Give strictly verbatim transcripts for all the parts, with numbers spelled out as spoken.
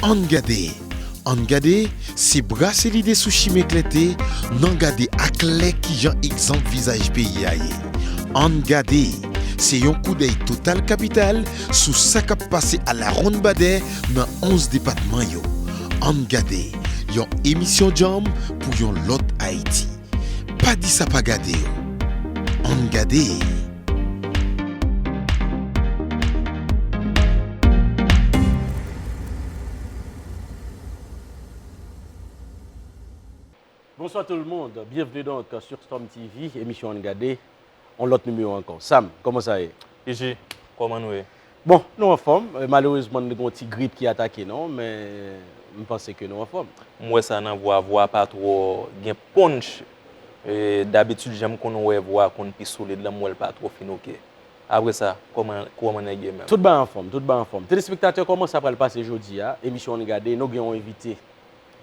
Ann gade, ann gade, se brase lide sou chimen klète, n ann gade aklè kijan egzanp vizaj peyi a ye. Ann gade, se yon koudèy total kapital sou sa k ap pase alawonnbadè nan onz depatman yo. Ann gade, yon emisyon djanm pou yon lòt Ayiti. Pa di sa pa gade yo. Ann gade. Bonsoir tout le monde, bienvenue donc sur Storm T V, émission Ann Gade, yon lòt nimewo ankò. Sam, kòman sa ye? P J, kòman nou ye? Bon, nou anfòm. Eh, malerezman, nou gen yon ti grip ki atake nou, men m panse ke nou anfòm. M wè sa nan vwa, vwa pa twò gen punch. Eh, dabitid, jan m konn wè vwa konn pi solid la, m wè l pa twò fin oke. Apre sa, kòman, kòman nèg ye menm? Tout bagay anfòm, tout bagay anfòm. Telespektatè, kòman sa pral pase jodi a? Emisyon Ann Gade, nou gen yon envite,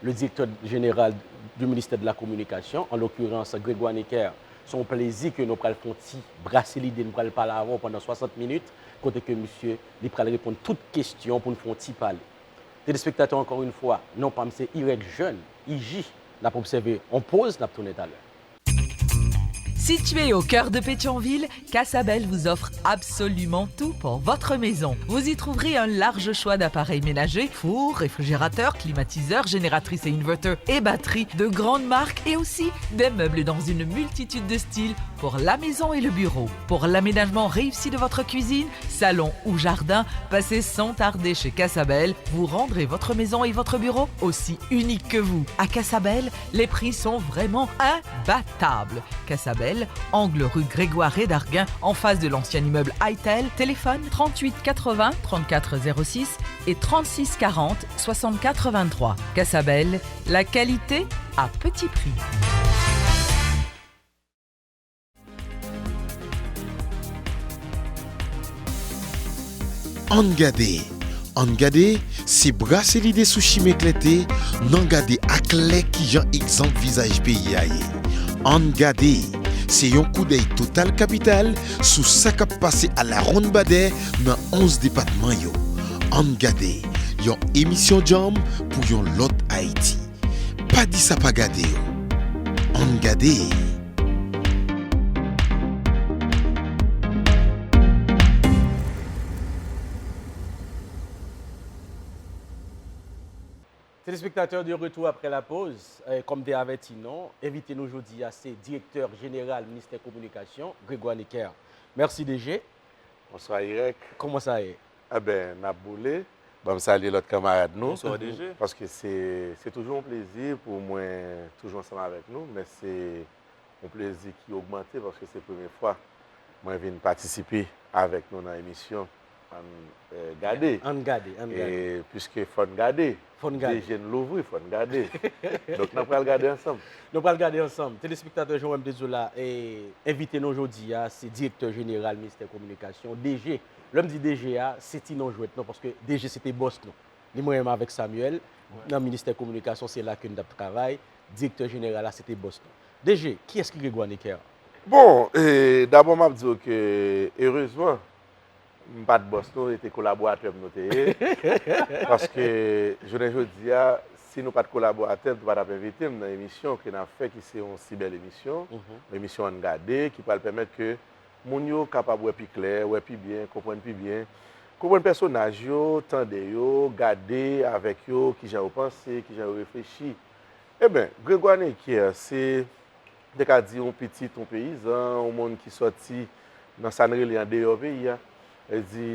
le directeur général du ministère de la Communication, en l'occurrence Grégoire Necker. Se yon plezi ke nou pral fè yon ti brase lide, nou pral pale avè w pandan swasant minit, kote ke misye, li pral reponn tout kesyon pou n fè yon ti pale. Telespektatè, encore une fois, non pa m se Irèk Jeune, I J, n ap obsève yon poz, n ap tounen talè. Situé au cœur de Pétion-Ville, Casabelle vous offre absolument tout pour votre maison. Vous y trouverez un large choix d'appareils ménagers, four, réfrigérateur, climatiseur, génératrice et inverter et batterie de grandes marques et aussi des meubles dans une multitude de styles pour la maison et le bureau. Pour l'aménagement réussi de votre cuisine, salon ou jardin, passez sans tarder chez Casabelle. Vous rendrez votre maison et votre bureau aussi unique que vous. À Casabelle, les prix sont vraiment imbattables. Casabelle, angle rue Grégoire Redarguin, en face de l'ancien immeuble Itel. Téléphone trente-huit quatre-vingts trente-quatre zéro six et trente-six quarante soixante-quatre vingt-trois. Casabelle, la qualité à petit prix. Ann gade, ann gade, se brase lide sou chimen klète, n ann gade aklè kijan egzanp vizaj peyi a ye. Ann gade, se yon koudèy total kapital sou sa k ap pase alawonnbadè nan onz depatman yo. Ann gade, yon emisyon djanm pou yon lòt Ayiti. Pa di sa pa gade yo. Ann gade. Telespektatè, de retour après la pause, eh, kòm te avèti nou, envite nou jodi a se direktè jeneral ministè kominikasyon, Grégoire Necker. Mèsi D G. Bonswa Irèk. Kòman sa ye? Enben, n ap boule. Ban m salye lòt kanmarad nou. Bonswa D G. Paske se, se toujou yon plezi pou mwen toujou ansanm avèk nou, men se yon plezi ki ogmante paske se premye fwa mwen vin patisipe avèk nou nan emisyon Ann, eh, Gade. Ann Gade, Ann Gade. E piske fò n gade. Fò n gade. D G n louvri, fò n gade. Donk, n ap pral gade ansanm. Nou pral gade ansanm. Telespektatè, jan w wè m te di w la, e, envite nou jodi a, se direktè jeneral ministè kominikasyon, D G. Lè m di D G a, se ti non jwèt non, paske D G se te bòs nou. Li mwen menm avèk Samuel, nan ministè kominikasyon, se la ke n t ap travay. Direktè jeneral la, se te bòs nou. D G, kiyès ki Grégoire Necker? Bon, e, dabò, m ap di w ke, erezman, m pa t bòs nou, e te kolaboratè m nou te ye. Paske, jounen jodi a, si nou pa t kolaboratè m, nou pa t ap envite m nan emisyon ke n ap fè, ki se yon si bèl emisyon, yon emisyon Ann Gade, ki pral pèmèt ke moun yo kapab wè pi klè, wè pi byen, konprann pi byen, konprann pèsonaj yo, tande yo, gade avèk yo, kijan yo panse, kijan yo reflechi. Eben, Grégoire Necker, se, m te ka di, yon pitit, yon peyizan, yon moun ki sòti nan sa n rele andeyò peyi a. Vle di,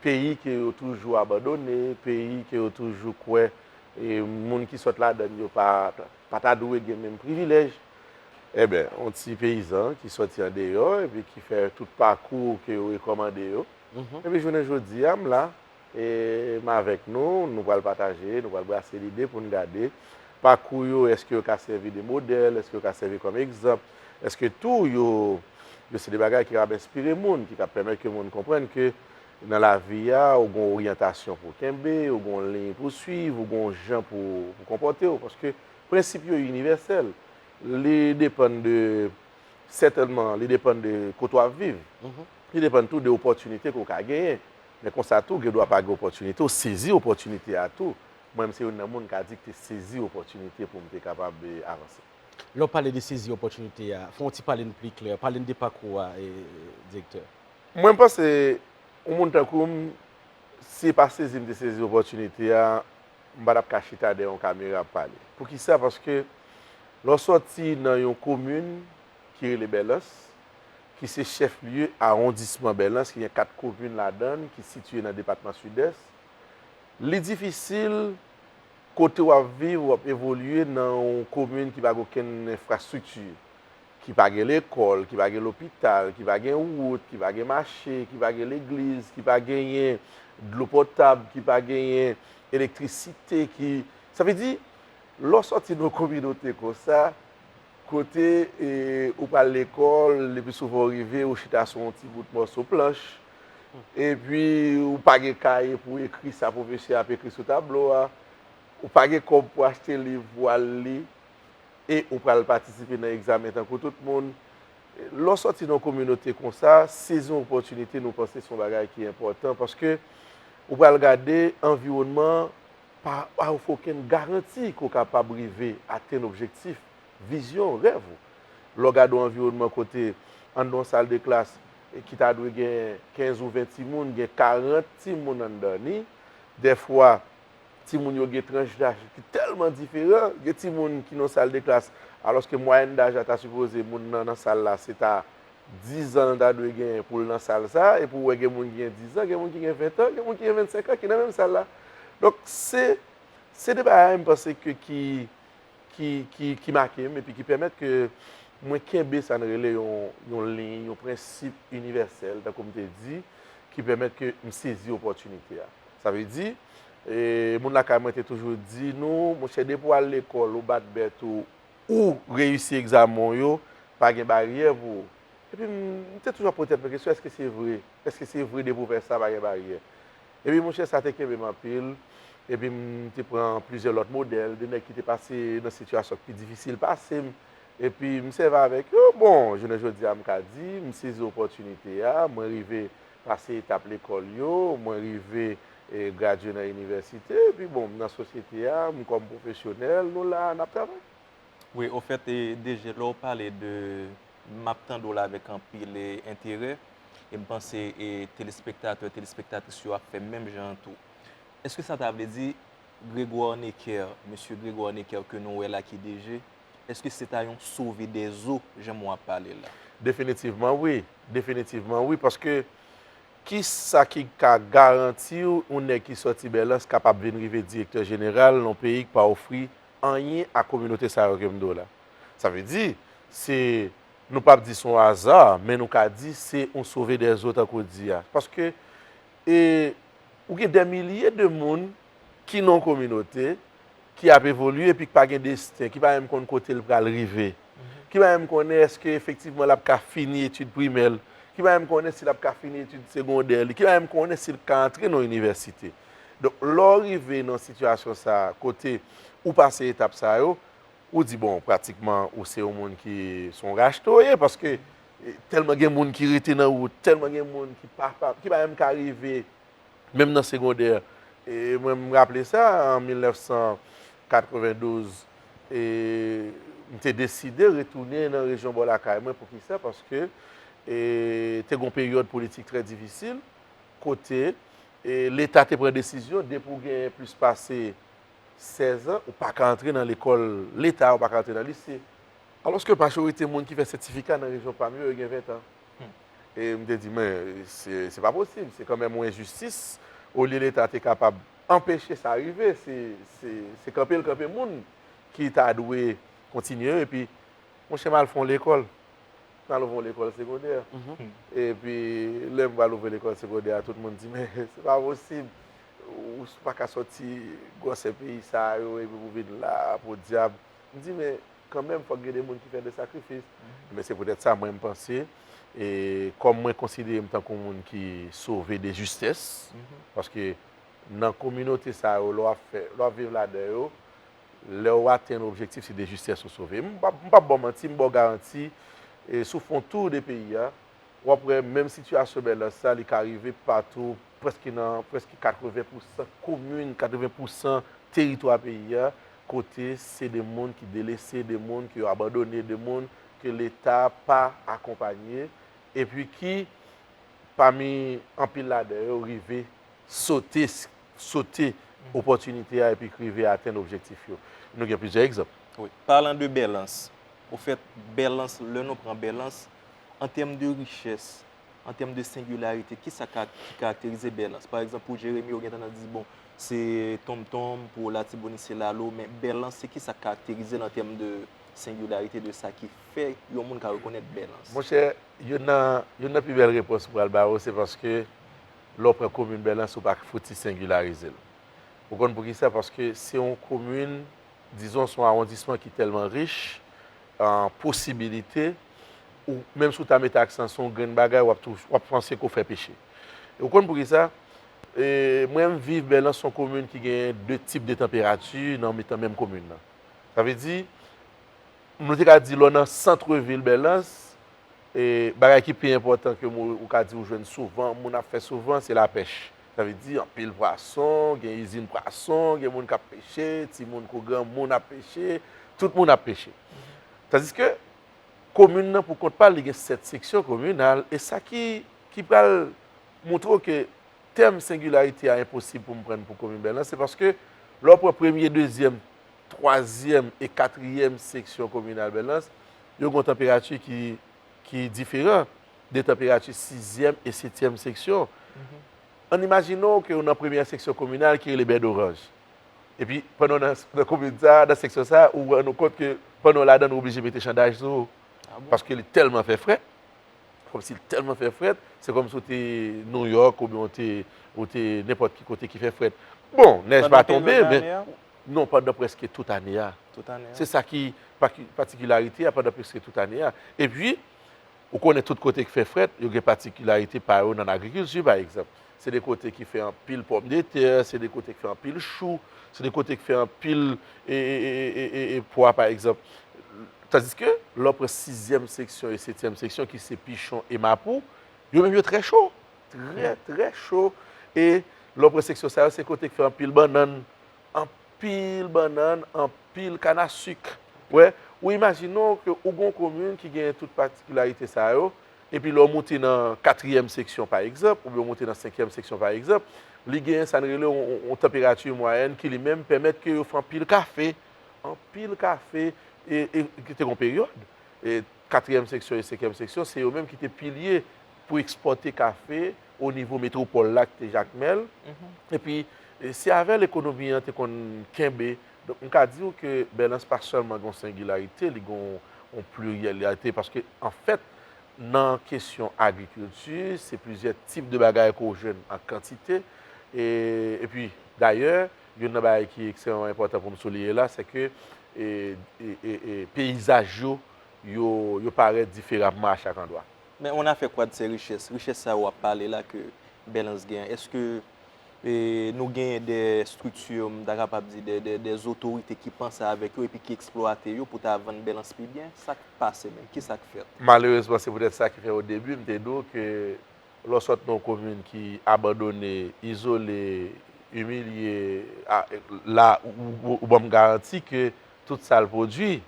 peyi ke yo toujou abandone, peyi ke yo toujou kwè, e, moun ki sòt ladan l yo pa, pa ta dwe gen menm privilèj. Eben, yon ti peyizan ki sòti andeyò epi ki fè tout pakou ke yo rekòmande yo. Epi jounen jodi a, m la, e m avèk nou, nou pral pataje, nou pral brase lide pou n gade pakou yo, èske yo ka sèvi de modèl, èske yo ka sèvi kòm egzanp, èske tou yo, yo se de bagay ki kab enspire moun, ki kab pèmèt ke moun konprann ke nan lavi a, ou gen yon oryantasyon pou w kenbe, ou gen yon liy pou w swiv, ou gen yon jan pou, pou w konpòte w, paske prensip yo inivèsèl. Li depann de, sètènman, li depann de kote w ap viv. Li depann tou de opòtinite ke w ka genyen. Men konsa tou, gen dwa pa gen opòtinite, ou sezi opòtinite a tou. Mwen menm se youn nan moun ka di ki te sezi opòtinite pou m te kapab, e, avanse. Lè w pale de sezi opòtinite a, fè yon ti pale n pli klè, pale n de pakou a, e, direktè. Mwen, m panse, yon moun tankou m, si e pa sezi m te sezi opòtinite a, m pa t ap ka chita dèyè yon kamera ap pale. Poukisa? Paske lè w sòti nan yon komin ki rele Bèlans, ki se chèf lye awondisman Bèlans, ki gen kat komin ladan l, ki sitiye nan depatman Sidès, li difisil kote w ap viv, w ap evolye nan yon komin ki pa gen okenn enfrastrikti, ki pa gen lekòl, ki pa gen lopital, ki pa gen wout, ki pa gen mache, ki pa gen legliz, ki pa genyen dlo potab, ki pa genyen elektrisite, ki, sa vle di, lè w sòti nan yon kominote konsa, kote, e, ou pral lekòl, le pli souvan w rive, ou chita sou yon ti bout mòso planch, epi ou pa gen kaye pou w ekri sa pwofesè a ap ekri sou tablo a, ou pa gen kòb pou achte liv pou w al li, e ou pral patisipe nan egzamen tankou tout moun. Lè w sòti nan yon kominote konsa, sezi yon opòtinite, nou panse se yon bagay ki enpòtan, paske ou pral gade anviwònman an pa ofri okenn garanti ke w kapab rive atenn objektif, vizyon, rèv ou. Lè w gade yon anviwònman kote anndan yon sal de klas, e, ki ta dwe gen kenz ou ven timoun, gen karant timoun anndan li, dèfwa, timoun yo gen tranch daj ki tèlman diferan. Gen timoun ki nan sal de klas, alòske mwayèn daj la ta sipoze moun nan nan sal la se ta diz an l ta dwe gen pou l nan sal sa, epi w wè gen moun ki gen diz an, gen moun ki gen ven an, gen moun ki gen vennsenk an ki nan menm sal la. Donk, se, se de bagay m panse ke ki, ki, ki, ki make m epi ki pèmèt ke mwen kenbe sa n rele yon, yon liy, yon prensip inivèsèl, tankou m te di, ki pèmèt ke m sezi opòtinite a. Sa vle di, e, moun lakay mwen te toujou di nou, monchè, depi w al lekòl, ou bat bèt ou, ou reyisi egzamen w yo, pa gen baryè pou ou. Epi m, m te toujou ap poze tèt mwen kesyon, èske se vre? Èske se vre depi w fè sa, pa gen baryè? Epi monchè, sa te kenbe m anpil. Epi m te pran plizyè lòt modèl de nèg ki te pase nan sitiyasyon ki pi difisil pase m. Epi m sèvi avèk yo. Bon, jounen jodi a, m ka di, m sezi opòtinite a, mwen rive pase etap lekòl yo, mwen rive, e, gradye nan inivèsite, epi bon, m nan sosyete a, m kòm pwofesyonèl, nou la, n ap travay. Wi, ofèt, e, D G, lè w pale de m ap tande w la avèk anpil, e, enterè, e m panse, e, telespektatè, telespektatris yo ap fè menm jan an tou. Èske sa ta vle di Grégoire Necker, mesye Grégoire Necker ke nou wè la ki D G, èske se ta yon sove dèzo, jan mwen ap pale la? Definitivman wi. Definitivman wi, paske kisa ki ka garanti w yon nèg ki sòti Bèlans kapab vin rive direktè jeneral nan yon peyi ki pa ofri anyen a kominote sa yo ke m di w la? Sa vle di, se, nou p ap di se yon aza, men nou ka di se yon sove dèzo, tankou w di a. Paske, e, ou gen dè milye de moun ki nan yon kominote, ki ap evolye epi ki pa gen desten, ki pa menm konn kote l pral rive, ki pa menm konnen èske efektivman l ap ka fini etid primè l, ki pa menm konnen si l ap ka fini etid segondè li, ki pa menm konnen si l ka antre nan yon inivèsite. Donk, lè w rive nan sitiyasyon sa a, kote ou pase etap sa yo, ou di, bon, pratikman, ou se yon moun ki se yon rachte w ye, paske, e, tèlman gen moun ki rete nan wout, tèlman gen moun ki pa, pa, ki pa menm ka rive, menm nan segondè. E mwen, m raple sa, an mil nèf san katrevendouz, e, m te deside retounen nan rejyon bò lakay mwen. Poukisa? Paske, e, te gen yon peryòd politik trè difisil, kote, e, Leta te pran desizyon, depi w gen plis pase sèz an, ou pa ka antre nan lekòl Leta, ou pa ka antre nan lise. Alòske majorite moun ki fè sètifika nan rejyon pa m yo, yo gen ven an. E m te di, men, se, se pa posib, se kanmenm yon enjistis. Olye Leta te kapab anpeche sa rive, se, se, se kanpe l kanpe moun ki ta dwe kontinye. Epi, monchè, m al fè yon lekòl. M al ouvri yon lekòl segondè. Epi, lè m pral ouvri lekòl segondè a, tout moun di, men, se pa posib. Ou pa ka sòti gwosè peyi sa yo, epi pou vin la, podyab. M di, men, kanmenm, fòk gen de moun ki fè de sakrifis. Men se poutèt sa, mwen, m panse, e kòm mwen konsidere m tankou yon moun ki sove de jistès, paske nan kominote sa yo, lè w ap fè, lè w ap viv ladan yo, lè w atenn objektif, se de jistès ou sove. M p ap, m p ap ba w manti, m ba w garanti, e si w fè yon tou de peyi a, W ap wè menm sitiyasyon Bèlans sa, li ka rive patou, prèske nan, prèske katreven pousan komin, katreven pousan teritwa peyi a, kote se de moun ki delese, de moun ki yo abandone, de moun ke Leta pa akonpanye, epi ki, pami anpil ladan yo, rive sote, sote opòtinite a epi ki rive atenn objektif yo. Nou gen plizyè egzanp. Wi. Palan de Bèlans, ofèt, Bèlans, lè nou pran Bèlans, an tèm de richès, an tèm de sengilarite, kisa ka, ki karakterize Bèlans? Pa egzanp, pou Jeremi, ou gen tandans di, bon, se Tonmtonm, pou Latibonit, se Lalo, men Bèlans, se kisa k karakterize l an tèm de sengilarite, de sa ki fè yon moun ka rekonèt Bèlans? Monchè, youn nan, youn nan pi bèl repons m pral ba ou, se paske lè w pran komin Bèlans, ou pa fouti sengilarize l. Ou konn poukisa? Paske se yon komin, dizon, se yon awondisman ki tèlman rich an posibilite, ou menm si w ta mete aksan sou yon grenn bagay, w ap tou, w ap panse ke w fè peche. E ou konn poukisa? E, mwen, m viv Bèlans, se yon komin ki gen de tip de tanperati nan mitan menm komin nan. Sa vle di, nou te ka di lè w nan sant vil Bèlans, e bagay ki pi enpòtan ke moun, ou ka di ou jwenn souvan, moun ap fè souvan, se lapèch. Sa vle di anpil pwason, gen izin pwason, gen moun k ap peche, timoun kou granmoun ap peche, tout moun ap peche. Tandiske komin nan pou kont pa l, li gen sèt seksyon kominal, e sa ki, ki pral montre w ke tèm sengilarite a enposib pou m pran pou komin Bèlans, se paske lè w pran premye, dezyèm, twazyèm e katriyèm seksyon kominal Bèlans, yo gen yon tanperati ki, ki diferan de tanperati sizyèm e setyèm seksyon. Ann imajine w ke w nan premyè seksyon kominal ki rele Bèdoranj. Epi, pandan w nan, nan komin sa, nan seksyon sa, ou rann ou kont ke pandan w ladan l, ou oblije mete chandaj sou ou. Paske li tèlman fè frèt, kòmsi li tèlman fè frèt, se kòmsi w te Nouyòk oubyen w te, w te nenpòt ki kote ki fè frèt. Bon, nèj pa tonbe, men non, pandan prèske tout ane a. Tout ane a. Se sa ki pati-, patikilarite a pandan prèske tout ane a. Epi, ou konnen tout kote ki fè frèt, yo gen patikilarite pa yo nan agrikilti, pa egzanp. Se de kote ki fè anpil pòmdetè, se de kote ki fè anpil chou, se de kote ki fè anpil e, e, e, e, e, e pwa, pa egzanp. Tandiske, lè w pran sizyèm seksyon e setyèm seksyon, ki se Pichon e Mapou, yo menm yo trè cho. Trè, trè cho. E lè w pran seksyon sa yo, se kote ki fè anpil bannann, anpil bannann, anpil kannasik. Wè, ou imajine w ke ou gen yon komin ki gen tout patikilarite sa yo, epi lè w moute nan katriyèm seksyon, pa egzanp, oubyen w moute nan senkyèm seksyon, pa egzanp, li gen sa n rele yon, yon, yon tanperati mwayèn ki li menm pèmèt ke yo fè anpil kafe, anpil kafe, e, e ki te gen yon peryòd, e, katriyèm seksyon e senkyèm seksyon, se yo menm ki te pilye pou ekspòte kafe o nivo metwopòl la, ki te Jakmèl. Epi, e, se avè l ekonomi an te konn kenbe. Donk, m ka di w ke Bèlans pa sèlman gen yon sengilarite, li gen yon, yon pliryalite, paske, anfèt, nan kesyon agrikilti, se plizyè tip de bagay ke w jwenn an kantite. E, epi, dayè, youn nan bagay ki ekstrèmman enpòtan pou m souliye la, se ke, e, e, e, e, peyizaj yo, yo, yo parèt diferaman a chak andwa. Men on afè kwa de sè richès, richès sa yo w ap pale la ke Bèlans gen, èske, e, nou genyen de estrikti, m ta kapab di, de, de, de otorite ki panse avèk yo epi ki eksplwate yo pou ta vann Bèlans pi byen? Sa k pase menm? Kisa k fèt? Malerezman, se poutèt sa ki fè o debi, m te di w ke lè w sot nan yon komin ki abandone, izole, imilye, a, la, ou, ou, ou ban m garanti ke tout sa l pwodui,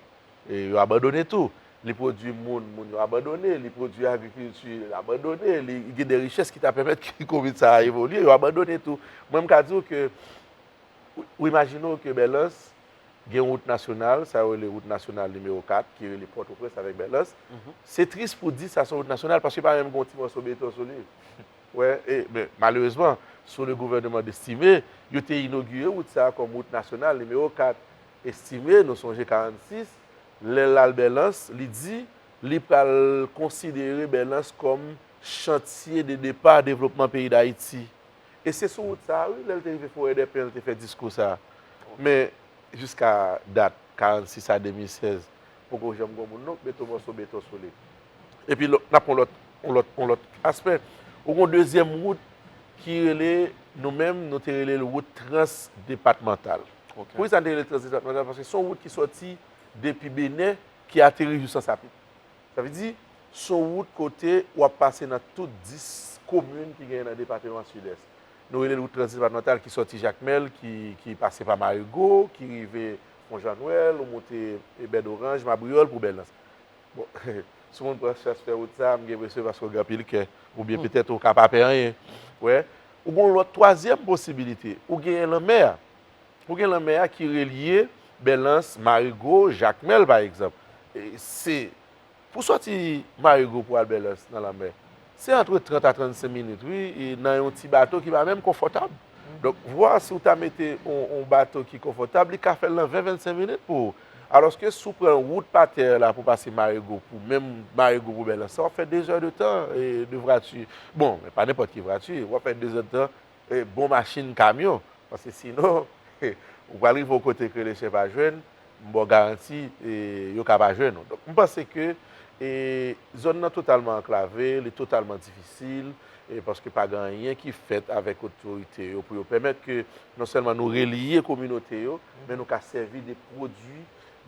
e, yo abandone tou. Li pwodui moun, moun yo abandone. Li pwodui agrikilti, l abandone. Li gen de richès ki ta pèmèt ke komin sa a evolye, yo abandone tou. Mwen, m ka di w ke, ou, ou imajine w ke Bèlans gen wout nasyonal, sa yo rele wout nasyonal nimewo kat, ki rele Pòtoprens avèk Bèlans. Se tris pou di sa se yon wout nasyonal, paske pa menm gen yon ti mòso beton sou li. Wè, e, men, malerezman, sou le gouvèneman d'Estimé, yo te inogire wout sa a kòm wout nasyonal nimewo kat. Estimé, nou sonje karannsis, lè l al Bèlans, li di li pral konsidere Bèlans kòm chantye de depa devlopman peyi Dayiti. E se sou wout sa a, wi, lè l te rive Forèdèpen, l te fè diskou sa a. Men, jiska dat, karannsis a de mil sèz, poko janm gen yon moun non k mete yon mòso beton sou li. Epi, lò, n ap yon lòt, yon lòt, yon lòt aspè. Ou gen yon dezyèm wout ki rele, nou menm, nou te rele l wout transdepatmantal. Poukisa n te rele l transdepatmantal? Paske se yon wout ki sòti depi Benè, ki ateri jis Ansapit. Sa vle di, Se yon wout kote w ap pase nan tout dis komin ki genyen nan depatman Sidès. Nou rele l wout transdepatmantal ki sòti Jakmèl, ki, ki pase pa Marigo, ki rive Fon Jan Nwèl, ou monte Bèdoranj, Mabriyòl pou Bèlans. Bon, si w konn pran chans fè wout sa, m gen enpresyon paske w gen anpil kè, oubyen petèt ou ka pa pè anyen. Wè, ou gen yon lòt twazyèm posibilite. Ou genyen lanmè a. Ou gen lanmè a ki relye Bèlans, Marigo, Jakmèl, pa egzanp. E se, pou sòti Marigo pou al Bèlans nan lanmè, se antre trant a trannsenk minit, wi, e nan yon ti bato ki pa menm konfòtab. Donk, vwa si w ta mete yon, yon bato ki konfòtab, li ka fè l nan ven, vennsenk minit pou ou. Alòske si w pran wout pa tè la pou pase Marigo, pou menm Marigo pou Bèlans, sa w ap fè de zè de tan, e, de vrati. Bon, men pa nenpòt ki vrati, w ap fè de zè de tan, e, bon machin, kamyon. Paske sinon, ou pral rive yon kote ke lechè pa jwenn, m ba w garanti, e, yo ka pa jwenn ou. Donk, m panse ke, e, zòn nan totalman anklave, li totalman difisil, e, paske pa gen anyen ki fèt avèk otorite yo pou yo pèmèt ke non sèlman nou relye kominote yo, men nou ka sèvi de pwodui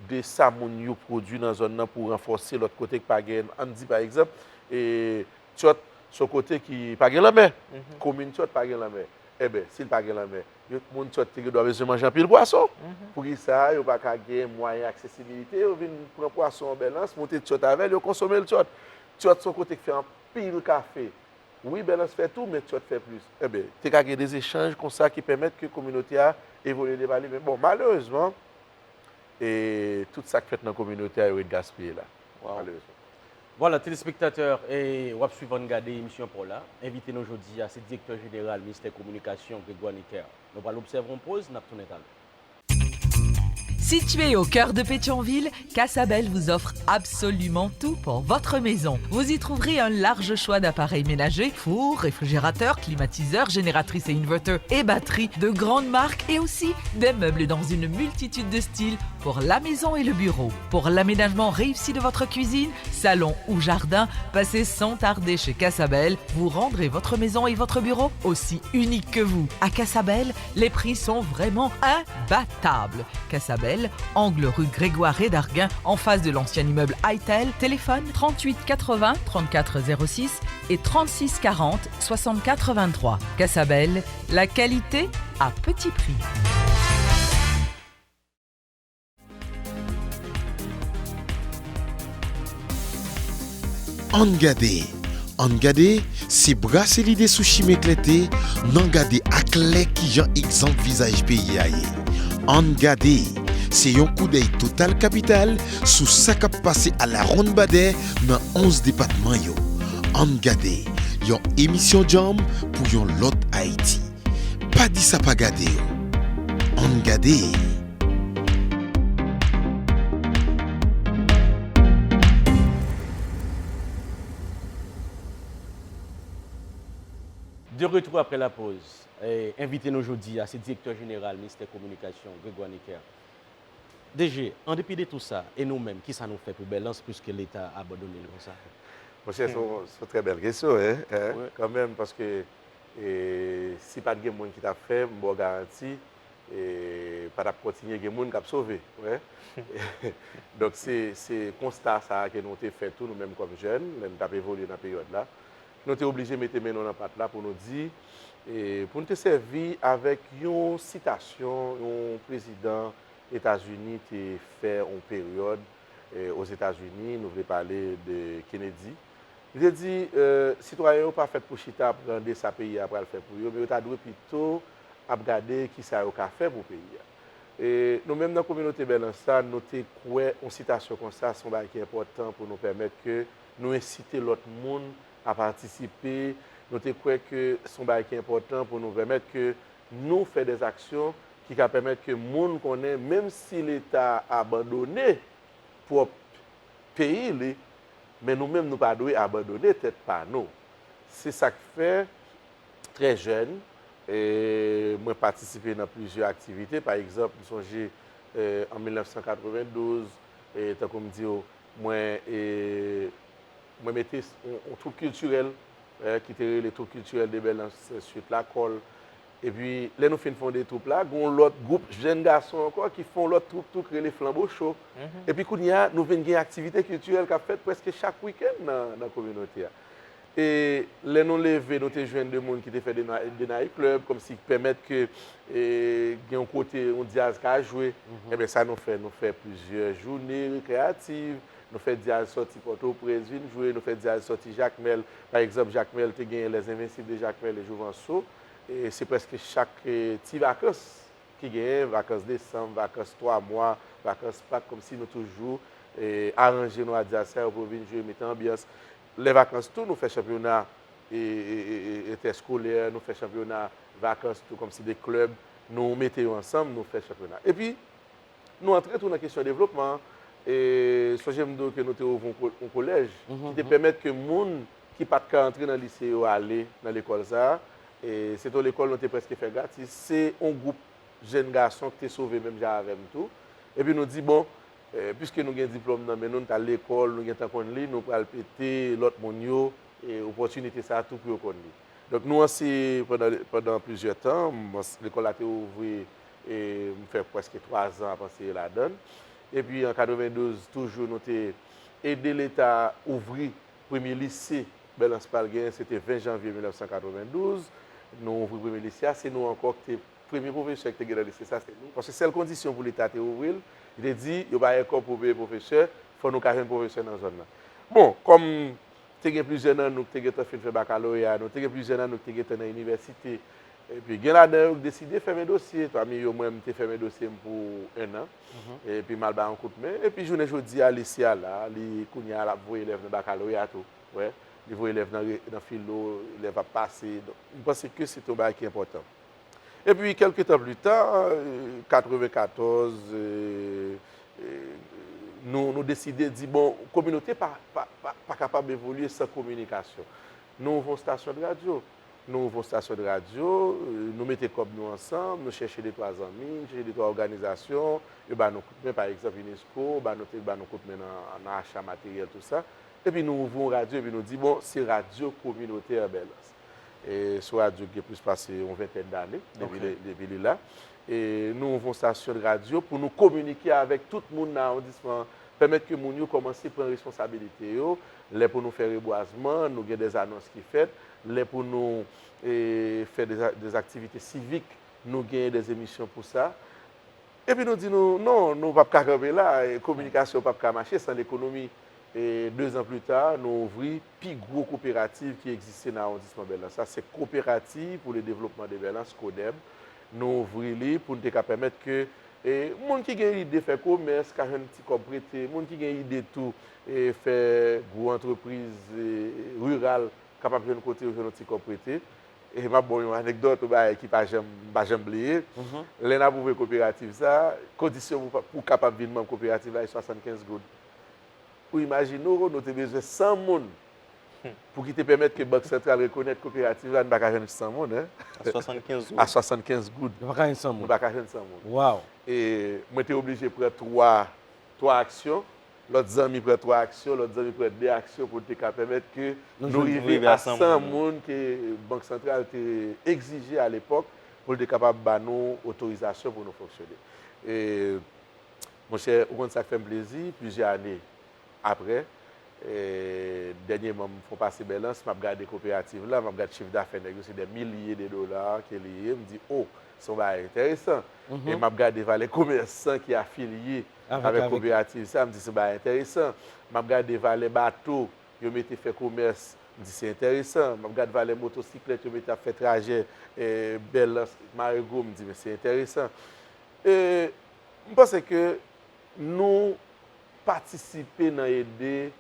de sa moun yo pwodui nan zòn nan pou ranfòse lòt kote ki pa gen. Ann di, pa egzanp, e, Tyòt, se yon kote ki pa gen lanmè. Komin Tyòt pa gen lanmè. Enben, si l pa gen lanmè, yo, moun Tyòt te gen dwa bezwen manje anpil pwason. Poukisa yo pa ka gen mwayen aksesibilite, yo vin pran pwason an Bèlans, monte Tyòt avè l, yo konsome l Tyòt? Tyòt se yon kote ki fè anpil kafe. Wi, Bèlans fè tou, men Tyòt fè plis. Enben, te ka gen de zechanj konsa ki pèmèt ke kominote a evolye de pa li menm. Bon, malerezman, e tout sa k fèt nan kominote a, yo ret gaspiye la, malerezman. Vwala, telespektatè, e w ap swiv Ann Gade emisyon pa w la. Envite nou jodi a, se direktè jeneral Ministè Kominikasyon, Grégoire Necker. Nou pral obsève yon poz, n ap tounen talè. Située au cœur de Pétion-Ville, Casabelle vous offre absolument tout pour votre maison. Vous y trouverez un large choix d'appareils ménagers, four, réfrigérateur, climatiseur, génératrice et inverter et batterie de grandes marques et aussi des meubles dans une multitude de styles pour la maison et le bureau. Pour l'aménagement réussi de votre cuisine, salon ou jardin, passez sans tarder chez Casabelle. Vous rendrez votre maison et votre bureau aussi unique que vous. À Casabelle, les prix sont vraiment imbattables. Casabelle, angle rue Grégoire Rédarguin, en face de l'ancien immeuble Itel. Téléphone trente-huit quatre-vingts trente-quatre zéro six et trente-six quarante soixante-quatre vingt-trois. Casabelle, la qualité à petit prix. Ann gade, Ann gade, se brase lide sou chimen klète, n an gade aklè kijan egzanp vizaj peyi a ye. Ann gade, se yon koudèy total kapital sou sa k ap pase alawonnbadè nan onz depatman yo. Ann gade, yon emisyon djanm pou yon lòt Ayiti. Pa di sa pa gade yo. Ann gade. De retour après la pause. E, envite nou jodi a, se direktè jeneral Ministè Kominikasyon, Grégoire Necker. D G, an depi de tou sa, e nou menm, kisa nou fè pou Bèlans, piske Leta abandone l konsa? Monchè, se yon, se yon trè bèl kesyon, en, en, kanmenm, paske, e, si pa t gen moun ki t ap fè, m ba w garanti, e, pa t ap kontinye gen moun k ap sove, wi. Donk, se, se konsta sa a ke nou te fè tou, nou menm kòm jèn, lè n t ap evolye nan peryòd la. Nou te oblije mete men nou nan pat la pou nou di, e, pou n te sèvi avèk yon sitasyon yon prezidan Etazini te fè yon peryòd, e, Ozetazini, nou vle pale de Kennedy. Li te di, e, sitwayen yo pa fèt pou chita ap rande sa peyi a pral fè pou yo, men yo ta dwe pito ap gade kisa yo ka fè pou peyi a. E, nou menm nan kominote Bèlans la, nou te kwè yon sitasyon konsa se yon bagay ki enpòtan pou nou pèmèt ke nou ensite lòt moun a patisipe. Nou te kwè ke se yon bagay ki enpòtan pou nou pèmèt ke nou fè dèzaksyon ki ka pèmèt ke moun konnen, menm si Leta abandone pwòp peyi li, men nou menm, nou pa dwe abandone tèt pa nou. Se sa k fè, trè jèn, e, mwen patisipe nan plizyè aktivite. Pa egzanp, m sonje, e, an mil nèf san katrevendouz, e, tankou m di w, mwen, e, mwen mete s-, yon, yon twoup kiltirèl, e, ki te rele Twoup Kiltirèl de Bèlans Suite Lakòl. Epi, lè nou fin fonde twoup la, gen yon lòt gwoup jèn gason ankò ki fè yon lòt twoup tou ki rele Flanbo Cho. Epi kounye a, nou vin gen aktivite kiltirèl k ap fèt prèske chak wikenn nan, nan kominote a. E lè nou leve, nou te jwenn de moun ki te fè de, na- de night club, kòmsi pèmèt ke e, gen yon kote yon djaz ka jwe. Ebyen, sa nou fè, nou fè plizyè jounen rekreyatif, nou fè djaz sòti Pòtoprens vin jwe, nou fè djaz sòti Jakmèl. Pa egzanp, Jakmèl te genyen Les Invincibles de Jakmèl e Jouvanso. E se prèske chak e, ti vakans ki genyen, vakans desanm, vakans twa mwa, vakans Pak, kòmsi nou toujou e, aranje nou a djaz sa yo pou yo vin jwe, mete anbyans. Lè vakans tou, nou fè chanpyona e, e, e, e, entèskolè, nou fè chanpyona vakans tou, kòmsi de klèb, nou mete yo ansanm, nou fè chanpyona. Epi, nou antre tou nan kesyon devlopman. E, sonje m di w ke nou te ouvri yon ko- yon kolèj ki te pèmèt ke moun ki pa t ka antre nan lise yo ale nan lekòl sa a. E, se te yon lekòl nou te prèske fè gratis. Se yon gwoup jèn gason ki te sove menm jan avè m tou. Epi nou di, bon, e, piske nou gen diplòm nan men nou, nou t al lekòl, nou gentan konn li, nou pral pete lòt moun yo e, opòtinite sa a tou pou yo konn li. Donk, nou anseye pandan, pandan plizyè tan. M, lekòl la te ouvri, e, m fè prèske twa zan ap anseye ladan l. Epi, an katrevendouz, toujou, nou te ede Leta ouvri premye lise Bèlans pral genyen, se te ven janvye mil nèf san katrevendouz. Nou ouvri premye lise a, se nou ankò ki te premye pwofesè ki te gen nan lise sa, se nou. Paske sèl kondisyon pou Leta te ouvri l, li te di, yo pa gen kòb pou peye pwofesè, fò nou ka jwenn pwofesè nan zòn nan. Bon, kòm te gen plizyè nan nou ki te gentan fin fè bakaloreya, nou te gen plizyè nan nou ki te gentan nan inivèsite, epi gen ladan yo ki deside fèmen dosye, pami yo mwen, m te fèmen dosye m pou en an, epi m al bay yon kout men, epi jounen jodi a, lise a la, li kounye a l ap voye elèv nan bakaloreya tou, wè, li voye elèv nan, re- nan filo, elèv ap pase, donk, m panse ke se te yon bagay ki enpòtan. Epi, kèlke tan pli ta, e, katrevenkatòz, e, e, nou, nou deside di, bon, kominote pa, pa, pa, pa kapab evolye san kominikasyon. Nou ouvri yon stasyon de radyo. Nou ouvri yon stasyon de radyo, e, nou mete kòb nou ansanm, nou chèche de twa zanmi, nou chèche de twa òganizasyon, yo ba nou kout men, pa egzanp, unesco, ba nou, te ba nou kout men nan, nan acha materyèl, tou sa. Epi nou ouvri yon radyo, epi nou di, bon, se radyo kominotè Bèlans. E se yon radyo ki gen plis pase yon ventèn dane depi, depi li la. E nou ouvri yon stasyon de radyo pou nou kominike avèk tout moun nan awondisman an, pèmèt ke moun yo kòmanse pran responsabilite yo, lè pou nou fè rebwazman, nou gen dèzanons ki fèt, lè pou nou e, fè dèz- dèzaktivite sivik, nou genyen dèzemisyon pou sa. Epi nou di nou, non, nou p ap ka kanpe la, e, kominikasyon p ap ka mache san lekonomi. E dezan pli ta, nou ouvri pi gwo koperativ ki egziste nan awondisman Bèlans. Sa se Coopérative pour le Développement de Bèlans, CODEB. Nou ouvri li pou n te ka pèmèt ke e, moun ki gen ide fè komès ka jwenn ti kòb prete, moun ki gen ide tou e, fè gwo antrepriz e, riral kapab jwenn kote yo jwenn yon ti kòb prete. E m ap ba w yon anekdòt, yon bagay ki pa janm, m pa janm bliye. Lè n ap ouvri koperativ sa, kondisyon pou, pou w kapab vin manm koperativ la, e swasannkenz goud. Ou imajine w, nou te bezwen san moun pou ki te pèmèt ke Bank Santral rekonèt koperativ la, nou pa ka jwenn san moun, en. A swasannkenz goud. A swasannkenz goud. Nou pa ka jwenn san moun. Nou pa ka jwenn san moun. Waw. E mwen te oblije pran twa, twa aksyon. Lòt zanmi pran twa aksyon, lòt zanmi pran de aksyon pou n te ka pèmèt ke nou rive a san moun ke Bank Santral te egzije alepòk pou l te kapab ba nou otorizasyon pou nou fonksyone. E, monchè, ou konn sa k fè m plezi, plizyè ane apre, e, dènyèman, m fon pase Bèlans, m ap gade koperativ la, m ap gade chif dafè nèg yo, se dè milye de dola ke li ye. M di, o, se yon bagay enteresan. E m ap gade valè komèsan ki afilye avèk koperativ sa, m di se bagay enteresan. M ap gade valè bato yo mete fè komès, m di se enteresan. M ap gade valè motosiklèt yo mete ap fè trajè, e, Bèlans, Marego, m di men se enteresan. E, m panse ke nou patisipe nan ede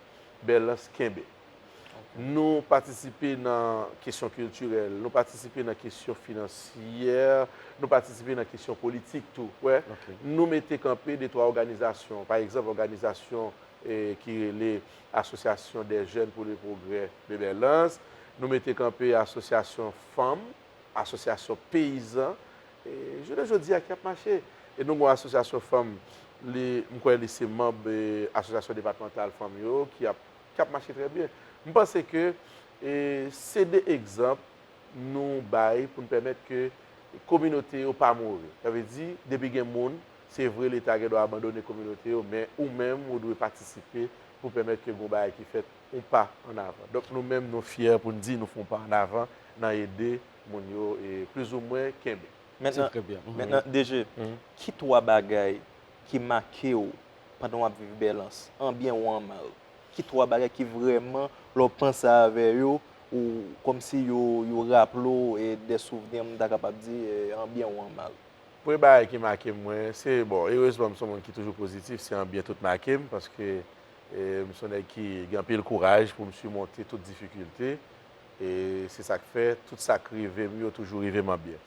Bèlans kenbe. Nou patisipe nan kesyon kiltirèl, nou patisipe nan kesyon finansyè, nou patisipe nan kesyon politik tou. Wè, nou mete kanpe de twa òganizasyon. Pa egzanp, òganizasyon e, ki rele Association des Jeunes pour le Progrès de Bèlans. Nou mete kanpe asosyasyon fanm, asosyasyon peyizan, e, jounen jodi a ki ap mache. E nou gen yon asosyasyon fanm, li, m kwè li se manm, e, asosyasyon depatmantal fanm yo ki ap, ki ap mache trè byen. M panse ke, e, se de egzanp nou bay pou n pèmèt ke kominote yo pa mouri. Sa vle di, depi gen moun, se vre Leta gen dwa abandone kominote yo, men ou menm, ou dwe patisipe pou pèmèt ke gon bagay ki fèt, yon pa ann avan. Donk, nou menm, nou fyè pou n di nou fè yon pa ann avan nan ede moun yo, e plizoumwen kenbe. Mentnan, mentnan, D G, ki twa bagay ki make w pandan w ap viv Bèlans, an byen ou an mal? Ki twa bagay ki vrèman, lè w panse avè yo, ou kòmsi yo, yo raple w e de souvni, m ta kapab di, e, an byen ou an mal? Premye bagay ki make mwen, se, bon, erezman, m se yon moun ki toujou pozitif, se an byen tout make m, paske, e, m se yon nèg ki gen anpil kouraj pou m simonte tout difikilte, e se sa k fè, tout sa k rive m yo toujou rive m an byen.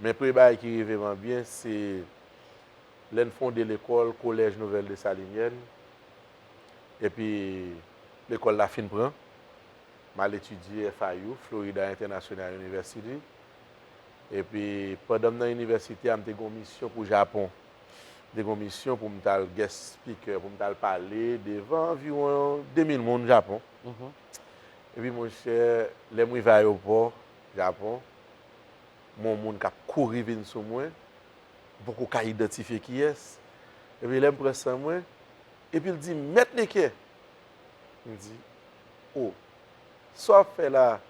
Men premye bagay ki rive m an byen, se lè n fonde lekòl, Collège Nouvelle Dessalinienne, epi lekòl la fin pran, m al etidye F I U, Florida International University. Epi, pandan m nan inivèsite a, m te gen yon misyon pou Japon. M te gen yon misyon pou m t al guest speaker, pou m t al pale devan anviwon de mil moun Japon. Epi, monchè, lè m rive ayewopò Japon, m wè yon moun k ap kouri vin sou mwen, m poko ka idantifye kiyès. Epi, lè m pran san mwen, epi l di m, "Mèt Necker!" M di, "O, sa w ap fè la a?"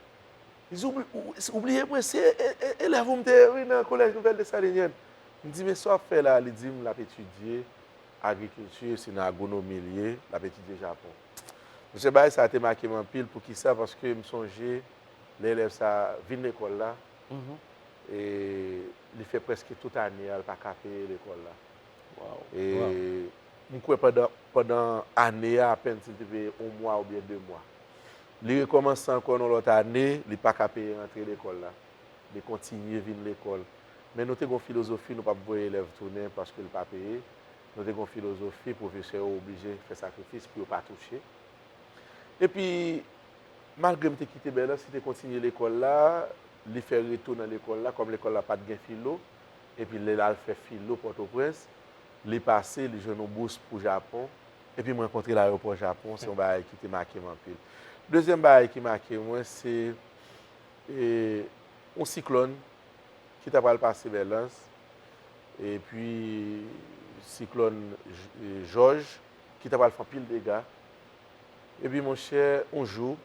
Li di, "Ou, ou, ou bliye mwen, se e, e, elèv ou m te ye, wi, nan Collège Nouvelle Dessalinienne." M di, "Men sa w ap fè la a?" Li di m l ap etidye agrikilti, se nan agwonomi l ye, l ap etidye Japon. Monchè, bagay sa a te make m anpil. Poukisa? Paske m sonje lè elèv sa a vin lekòl la, e li fè prèske tout ane a, l pa ka peye lekòl la. E m kwè pandan, pandan ane a, apèn si l te peye yon mwa oubyen de mwa. Li rekòmanse ankò nan lòt ane, li pa ka peye rantre lekòl la. Li kontinye vin lekòl. Men nou te gen yon filozofi, nou p ap voye elèv tounen paske l pa peye. Nou te gen yon filozofi, pwofesè yo oblije fè sakrifis pou yo pa touche. Epi, malgre m te kite Bèlans, li te kontinye lekòl la, li fè retou nan lekòl la, kòm lekòl la pa t gen filo, epi lè l al fè filo Pòtoprens, li pase, li jwenn yon bous pou Japon, epi m rankontre l ayewopò Japon, se yon bagay ki te make m anpil. Dezyèm bagay ki make mwen, se, e, yon siklòn ki ta pral pase Bèlans, epi siklòn J-, e, Jòj, ki ta pral fè anpil dega. Epi, monchè, yon jou,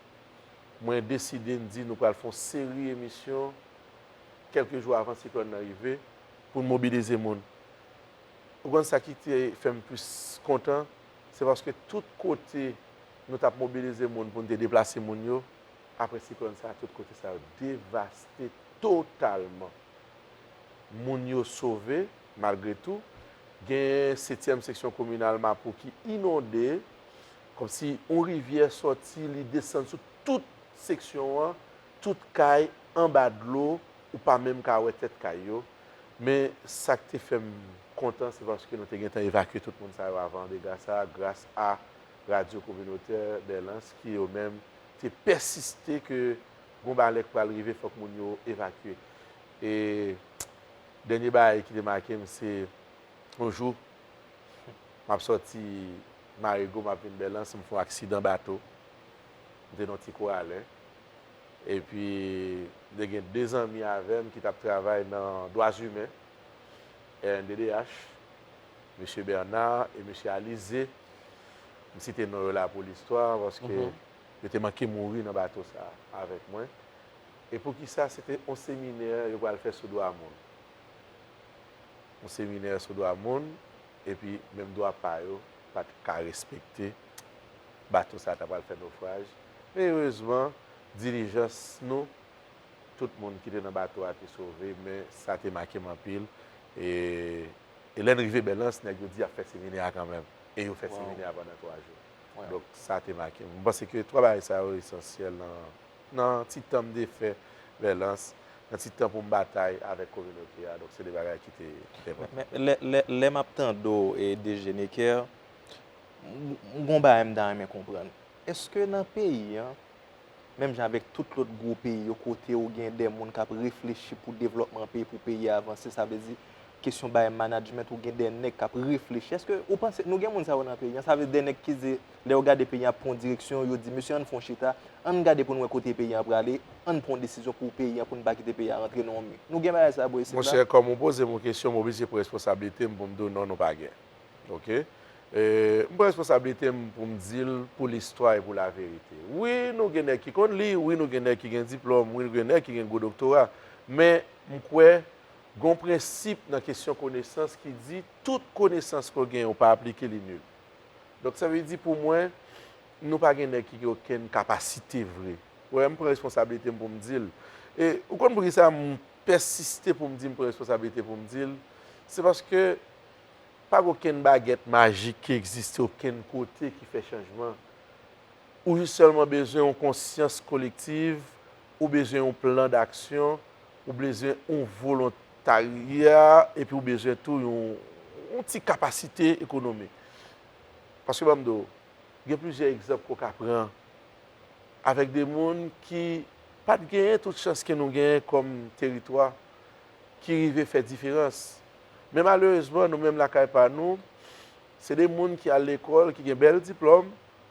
mwen deside, m di nou pral fè yon seri emisyon kèlke jou avan siklòn nan rive pou n mobilize moun. Ou konn sa ki te fè m plis kontan? Se paske tout kote nou t ap mobilize moun pou n te deplase moun yo, apre siklòn sa a, tout kote sa yo devaste totalman. Moun yo sove, malgre tou. Gen setyèm seksyon kominal Mapou ki inonde, kòmsi yon rivyè sòti, li desann sou tout seksyon an, tout kay anba dlo, ou pa menm ka wè tèt kay yo. Men sa k te fè m kontan, se paske nou te gentan evakye tout moun sa yo avan dega sa a, gras a radyo kominotè Bèlans, ki yo menm te pèsiste ke gon bagay k pral rive, fòk moun yo evakye. E dènye bagay ki te make m, se yon jou, m ap sòti Marigo, m ap vin Bèlans, m fè yon aksidan bato. M te nan yon ti kouralen. Epi, m te gen de zanmi avè m ki t ap travay nan dwa imen, R N D D H, mesye Bernard e mesye Alizé. M site non yo la pou listwa, paske yo te manke mouri nan bato sa a avèk mwen. E poukisa? Se te yon seminè yo pral fè sou dwa moun. Yon seminè sou dwa moun, epi menm dwa pa yo pa t ka respekte. Bato sa a ta pral fè nofraj. Men erezman, dilijans nou, tout moun ki te nan bato a te sove, men sa te make m anpil. E, e lè n rive Bèlans, nèg yo di y ap fè seminè a kanmenm. E yo fè seminè a pandan twa jou. Donk, sa te make m. M panse ke twa bagay sa yo esansyèl nan, nan ti tan m te fè Bèlans, nan ti tan pou m batay avèk kominote a. Donk, se de bagay ki te, ki te enpòtan. Men, men, lè, lè, lè m ap tande w, e, D G Necker, m, m gon bagay m ta renmen konprann. Èske nan peyi an, menm jan avèk tout lòt gwo peyi yo, kote ou gen de moun k ap reflechi pou devlòpman peyi, pou peyi a avanse, sa vle di, kesyon bay management ou gen de nèg k ap reflechi. Èske ou panse nou gen moun sa yo nan peyi an? Sa vle di de nèg ki di, lè yo gade peyi an ap pran yon direksyon, yo di, "Mesye, ann fè yon chita, ann gade pou n wè kote peyi an prale, ann pran yon desizyon pou peyi an, pou n pa kite peyi a rantre nan yon mi." Nou gen bagay sa yo, bro, isit la? Monchè, kòm ou poze m yon kesyon, m oblije pran responsablite m pou m di w non, nou pa gen. Oke? E, m pran responsablite m pou m di l pou listwa e pou laverite. Wi, nou gen nèg ki konn li, wi, nou gen nèg ki gen diplòm, wi, nou gen nèg ki gen gwo doktora, men m kwè gen yon prensip nan kesyon konesans ki di tout konesans ke w genyen, ou pa aplike li nil. Donk, sa vle di pou mwen, nou pa gen nèg ki gen okenn kapasite vre. Ou wè, m pran responsablite m pou m di l. E ou konn poukisa m pèsiste pou m di m pran responsablite pou m di l? Se paske pa gen okenn bagèt majik ki egziste okenn kote ki fè chanjman. Ou jis sèlman bezwen yon konsyans kolektiv, ou bezwen yon plan d'aksyon, ou bezwen yon volontarya, epi ou bezwen tou yon, yon ti kapasite ekonomik. Paske ban m di w, gen plizyè egzanp ke w ka pran avèk de moun ki pa t genyen tout chans ke nou genyen kòm teritwa, ki rive fè diferans. Men malerezman, nou menm lakay pa nou, se de moun ki al lekòl, ki gen bèl diplòm,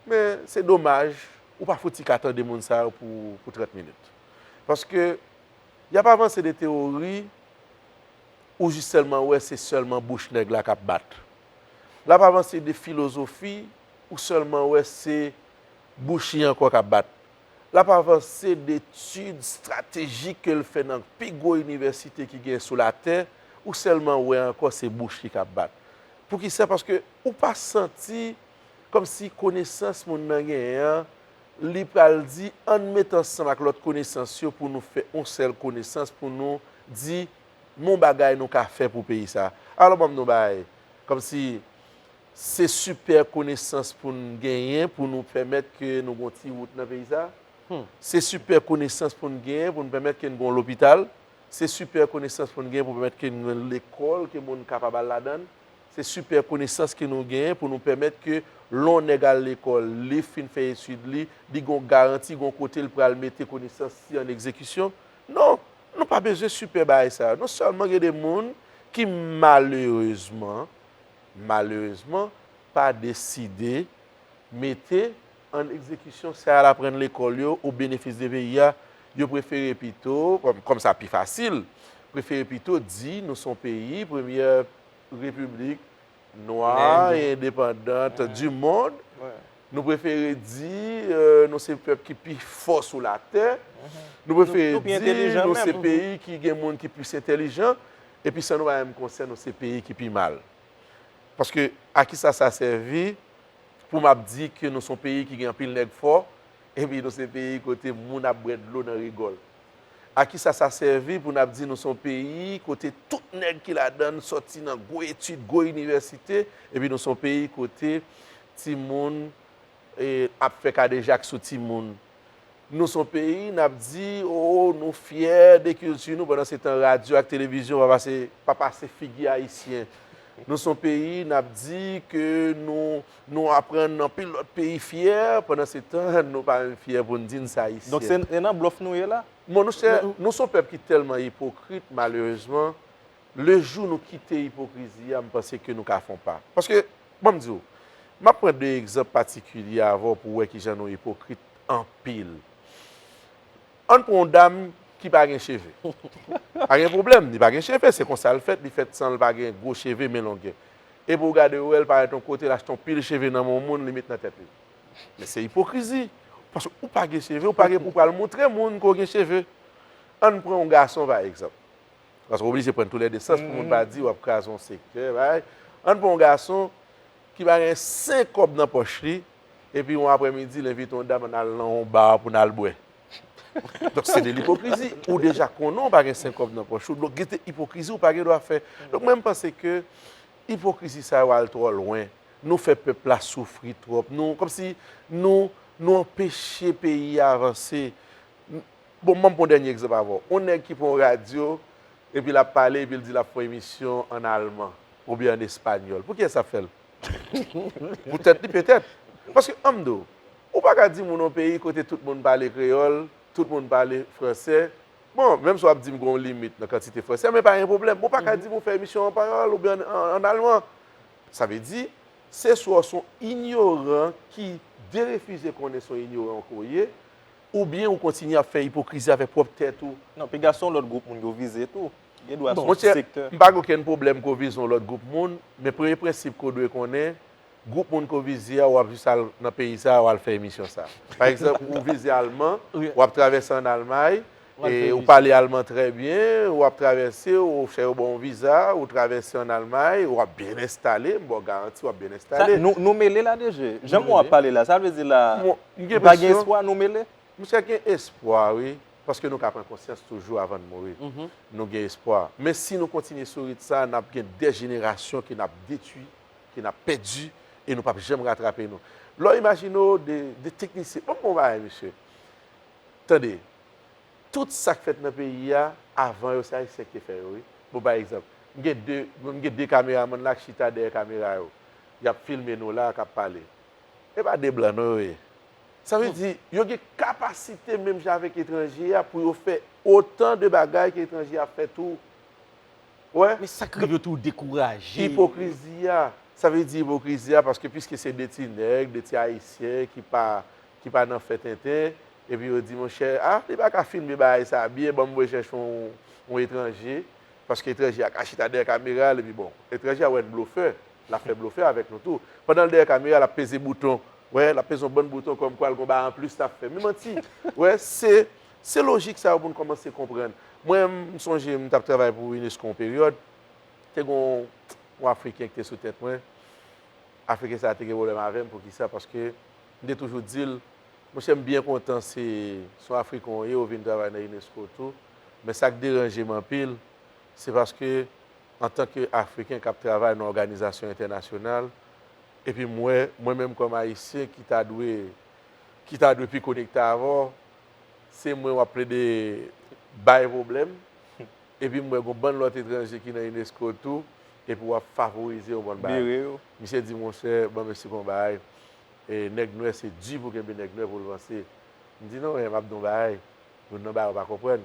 men se domaj, ou pa fouti ka tande moun sa yo pou, pou trant minit. Paske y ap avanse de teyori, ou jis sèlman wè se sèlman bouch nèg la k ap bat. L ap avanse de filozofi, ou sèlman wè se bouch li ankò k ap bat. L ap avanse de etid estratejik ke l fè nan pi gwo inivèsite ki gen sou latè, ou sèlman wè ankò se bouch li k ap bat. Poukisa? Paske ou pa santi kòmsi konesans moun nan genyen an, li pral di, "Ann met ansanm ak lòt konesans yo pou nou fè yon sèl konesans, pou nou di, men yon bagay nou ka fè pou peyi sa a." Alò, ban m di w yon bagay, kòmsi se sipè konesans pou n genyen, pou nou pèmèt ke nou gen yon ti wout nan peyi sa a. Se sipè konesans pou n genyen, pou n pèmèt ke n gen yon lopital. Se sipè konesans pou n genyen, pou pèmèt ke n gen lekòl, ke moun kapab al ladan l. Se sipè konesans ke nou genyen pou nou pèmèt ke lè yon nèg al lekòl, li fin fè etid li, li gen yon garanti, gen yon kote l pral mete konesans li an egzekisyon. Non, nou pa bezwen sipè bagay sa yo. Nou sèlman gen de moun ki malerezman, malerezman, pa deside mete an egzekisyon sa y al aprann lekòl yo o benefis de peyi a. Yo prefere pito, kòm, kòm sa pi fasil, prefere pito di nou se yon peyi, premyè repiblik nwa e endepandant di mond. Nou prefere di, euh, nou se pèp ki pi fò sou latè. Nou prefere di nou se peyi ki gen moun ki plis entèlijan. Epi san nou pa menm konsèn, nou se peyi ki pi mal. Paske a kisa sa sèvi pou m ap di ke nou se yon peyi ki gen anpil nèg fò, epi nou se peyi kote moun ap bwè dlo nan rigòl? A kisa sa sèvi pou n ap di nou se yon peyi kote tout nèg ki ladan l sòti nan gwo etid, gwo inivèsite, epi nou se yon peyi kote timoun, e, ap fè kadejak sou timoun? Nou se yon peyi, n ap di, o, nou fyè de kilti nou, pandan se tan radyo ak televizyon pa pase, pa pase figi ayisyen. Nou se yon peyi, n ap di ke nou, nou aprann anpil lòt peyi fyè, pandan se tan nou pa menm fyè pou n di n se ayisyen. Donk se, se nan blòf nou ye la? Mon chè, nou se yon pèp ki tèlman ipokrit, malerezman, le jou nou kite ipokrizi a, m panse ke nou ka fè yon pa. Paske, ban m di w, m ap pran de egzanp patikilye avè w pou w wè kijan nou ipokrit anpil. Ann pran yon dam ki pa gen cheve. Pa gen pwoblèm, li pa gen cheve, se konsa l fèt, li fèt san l pa gen gwo cheve, men longè. Epi w gade, w wè l parèt yon kote, l achte yon pil cheve nan men yon moun, li met nan tèt li. Men se ipokrizi. Paske ou pa gen cheve, ou pa gen pou w pral montre moun ke w gen cheve. Ann pran yon gason, pa egzanp. Paske w oblije pran toulède sans pou moun pa di w ap kraze yon sektè, bagay. Ann pran yon gason ki pa gen senk kòb nan pòch li, epi yon aprèmidi, l envite yon dam ann al nan yon ba pou n al bwè. Donk, se de lipokrizi. Ou deja konnen w pa gen senk kòb nan pòch ou. Donk, gen de ipokrizi ou pa gen dwa fè. Donk, mwen, m panse ke ipokrizi sa yo al twò lwen. Nou fè pèp la soufri twòp. Nou, kòmsi nou, nou anpeche peyi a avanse. Bon, ban m pran yon dènye egzanp avè w. Yon nèg ki pran yon radyo, epi l ap pale, epi l di l ap fè yon emisyon ann alman oubyen ann espanyòl. Pou kiyès l ap fè l? Pou tèt li, petèt. Paske, ann di w, ou pa ka di moun yon peyi kote tout moun pale kreyòl, tout moun pale fransè, Bon, menm si w ap di m gen yon limit nan kantite fransè, men pa gen pwoblèm. Ou pa ka di m ou fè emisyon an panyòl oubyen an, an, an alman. Sa vle di, se swa w se yon inyoran ki derefize konnen se yon inyoran ke w ye, oubyen ou kontinye ap fè ipokrizi avèk pwòp tèt ou. Non, piga se yon lòt gwoup moun yo vize tou. Gen dwa se yon ti sektè. Monchè, m pa gen okenn pwoblèm ke w vize yon lòt gwoup moun, men premye prensip ke w dwe konnen, gwoup moun ke w vize a, w ap jis al nan peyi sa a, w al fè emisyon sa a. Pa egzanp, ou vize Alman, w ap travèse ann Almay, e ou pale alman trè byen, w ap travèse, ou chè yo ba w yon viza, ou travèse ann Almay, w ap byen enstale, m ba w garanti w ap byen enstale. Nou, nou mele la deja. Jan w ap pale la, sa vle di la, pa gen espwa, nou mele? Monchè, gen espwa, wi, paske nou ka pran konsyans toujou avan n mouri. Nou gen espwa. Men si nou kontinye sou rit sa, n ap gen de jenerasyon ke n ap detwi, ke n ap pèdi, e nou p ap janm ratrape nou. Lè w imajine w de, de teknisyen, ban m yon bagay, mesye. Tande, tout sa k fèt nan peyi a, avan yo, se Ayisyen ki te fè yo, wi. Bon, pa egzanp, m gen de, m gen de kameramann la k chita dèyè kamera yo. Y ap filme nou la, k ap pale. E pa de blan non yo ye. Sa vle di, yo gen kapasite menm jan avèk etranje a pou yo fè otan de bagay ke etranje a ap fè tou. Wè. Men sa k rive yo tou dekouraje. Ipokrizi a. Sa vle di ipokrizi a, paske piske se de ti nèg, de ti ayisyen ki pa, ki pa nan fè tenten, epi yo di, monchè, a, li pa ka filme bagay sa byen, ban m voye chèche yon, yon etranje. Paske etranje a ka chita dèyè kamera l, epi bon, etranje a wè n blofè, l ap fè blofè avèk nou tou. Pandan l dèyè kamera, l ap peze bouton, wè, l ap peze yon bann bouton kòmkwa l gon bagay anplis l ap fè. Men manti, wè, se, se lojik sa yo pou n kòmanse konprann. Mwen, m sonje m t ap travay pou unesco yon peryòd, te gon yon Afriken ki te sou tèt mwen. Afriken sa a te gen pwoblèm avè m, poukisa? Paske m te toujou di l, monchè, m byen kontan se, se yon Afriken w ye, ou vin travay nan unesco tou, men sa k deranje m anpil, se paske, antanke Afriken k ap travay nan òganizasyon entènasyonal, epi m wè, mwen menm kòm Ayisyen ki ta dwe, ki ta dwe pi konekte avè w, se mwen w ap plede bay pwoblèm, epi m wè gon bann lòt etranje ki nan unesco tou, epi w ap favorize yon bann bagay. Misye di, monchè, ban m esplike w yon bagay. E, nèg nwè, se di pou kenbe nèg nwè pou l vanse. M di, non, men m ap di w yon bagay. Youn nan bagay ou pa konprann.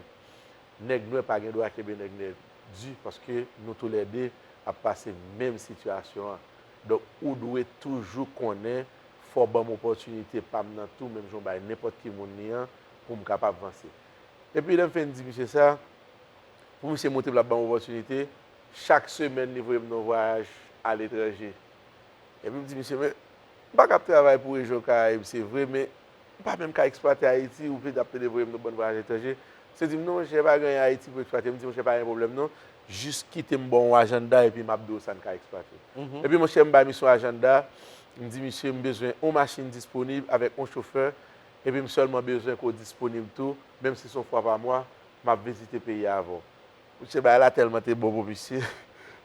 Nèg nwè pa gen dwa kenbe nèg nwè di, paske nou toulède ap pase menm sitiyasyon an. Donk, ou dwe toujou konnen, fò w ban m opòtinite pa m nan tou, menm jan w bay nenpòt ki moun li an, pou m kapab vanse. Epi, lè m fin di misye sa, pou misye montre m l ap ban m opòtinite, chak semèn li voye m nan yon vwayaj aletranje. Epi m di misye, men, m pa ka ap travay pou rejyon Karayib, se vre, men m pa menm ka eksplwate Ayiti, ou pede ap pede voye m nan bann vwayaj etranje. Misye di m, non, monchè, pa gen anyen Ayiti pou eksplwate. M di, monchè, pa gen pwoblèm, non. Jis kite m ba w yon ajanda, epi m ap di w sa n ka eksplwate. Epi, monchè, m bay misye yon ajanda, m di misye, m bezwen yon machin disponib avèk yon chofè, epi m sèlman bezwen ke w disponib tou, menm si se yon fwa pa mwa, m ap vizite peyi a avè w. Monchè, bagay la tèlman te bon pou misye.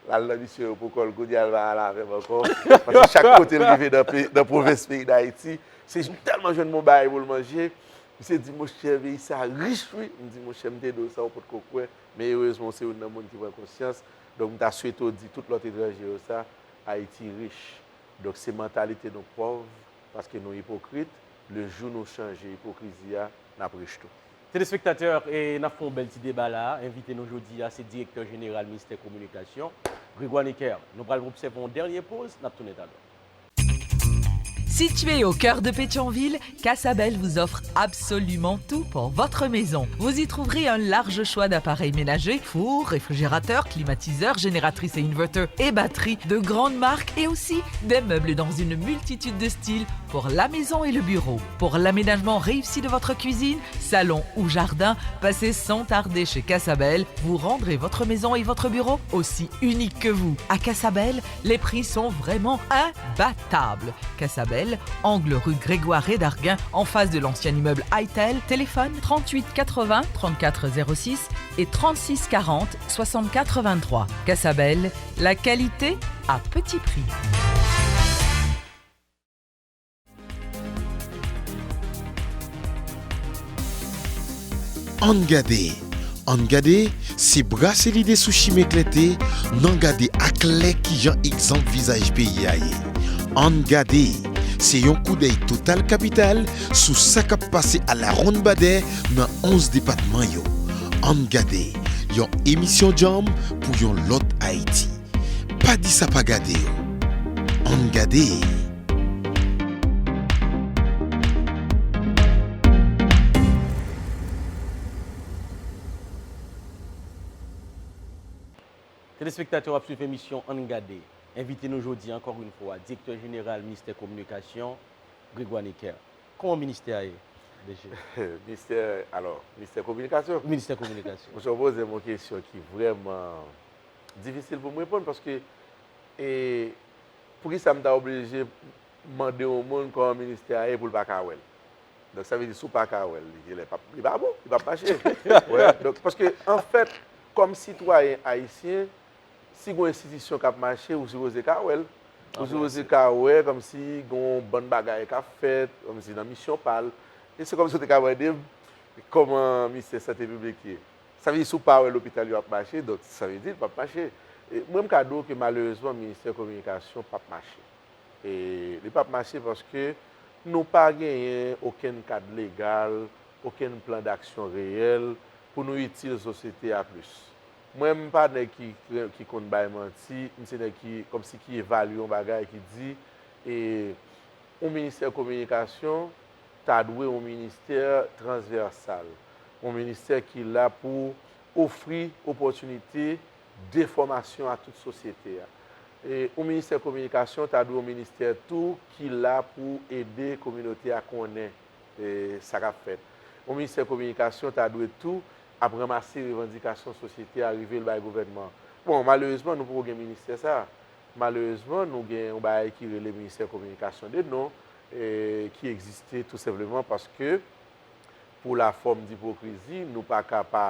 L al nan misyon yo pou kò l, kounye a l pa al avè m ankò. Paske chak kote l rive nan pe-, nan pwovens peyi Dayiti, se tèlman jwenn bon bagay pou l manje. Misye di, monchè, peyi sa rich, wi. M di, monchè, m te di w sa, ou potko kwè. Men erezman, w se youn nan moun ki pran konsyans. Donk, m ta swete w di tout lòt etranje yo sa, Ayiti rich. Donk, se mantalite nou pòv, paske nou ipokrit. Le jou nou chanje ipokrizi a, n ap rich tou. Telespektatè, e n ap fè yon bèl ti deba la. Envite nou jodi a, se direktè jeneral ministè kominikasyon, Grégoire Necker. Nou pral obsève yon dènye poz, n ap tounen talè. Situé au cœur de Pétion-Ville, Casabelle vous offre absolument tout pour votre maison. Vous y trouverez un large choix d'appareils ménagers, four, réfrigérateur, climatiseur, génératrice et inverter et batterie de grandes marques et aussi des meubles dans une multitude de styles pour la maison et le bureau. Pour l'aménagement réussi de votre cuisine, salon ou jardin, passez sans tarder chez Casabelle. Vous rendrez votre maison et votre bureau aussi unique que vous. À Casabelle, les prix sont vraiment imbattables. Casabelle, angle rue Grégoire Rédarguin, en face de l'ancien immeuble Itel. Téléphone trente-huit quatre-vingts trente-quatre zéro six et trente-six quarante soixante-quatre vingt-trois. Casabelle, la qualité à petit prix. Ann gade, ann gade, se brase lide sou chimen klète, n ann gade aklè kijan egzanp vizaj peyi a ye. Ann gade, se yon koudèy total kapital sou sa k ap pase alawonnbadè nan onz depatman yo. Ann Gade, yon emisyon djanm pou yon lòt Ayiti. Pa di sa pa gade w. Ann Gade. Telespektatè, w ap swiv emisyon Ann Gade. Envite nou jodi, ankò yon fwa, Direktè Jeneral Ministè Kominikasyon, Grégoire Necker. Kòman ministè a ye, D G? Ministè, alò, ministè kominikasyon. Ministè kominikasyon. Monchè, w poze m yon kesyon ki vrèman difisil pou m reponn, paske, e, poukisa m ta oblije mande yon moun kòman ministè a ye pou l pa ka wè l? Donk, sa vle di, si w pa ka wè l, li genlè p ap, li pa bon, li p ap mache. Wè, donk, paske, anfèt, kòm sitwayen ayisyen, si gon enstitisyon k ap mache, ou sipoze ka wè l. Ou sipoze ka wè kòmsi gon bann bagay k ap fèt, kòmsi nan misyon pa l. E se kòmsi w te ka mande m kòman ministè sante piblik ye. Sa vle di, si w pa wè lopital yo ap mache, donk, sa vle di, l p ap mache. E mwen, m ka di w ke malerezman, ministè kominikasyon p ap mache. E li p ap mache paske nou pa genyen okenn kad legal, okenn plan daksyon reyèl pou nou itil sosyete a plis. Mwen, m pa nèg ki, ki konn bay manti, m se nèg ki, kòmsi ki evalye yon bagay, ki di, e, yon ministè kominikasyon ta dwe yon ministè transvèsal, yon ministè ki la pou ofri opòtinite de fòmasyon a tout sosyete a. E yon ministè kominikasyon ta dwe yon ministè tou ki la pou ede kominote a konnen, e, sa k ap fèt. Yon ministè kominikasyon ta dwe tou ap ranmase revandikasyon sosyete a, rive l bay gouvènman an. Bon, malerezman, nou poko gen ministè sa a. Malerezman, nou gen yon bagay ki rele ministè kominikasyon de non, e, ki egziste tou senpleman paske pou la fòm dipokrizi, nou pa ka pa,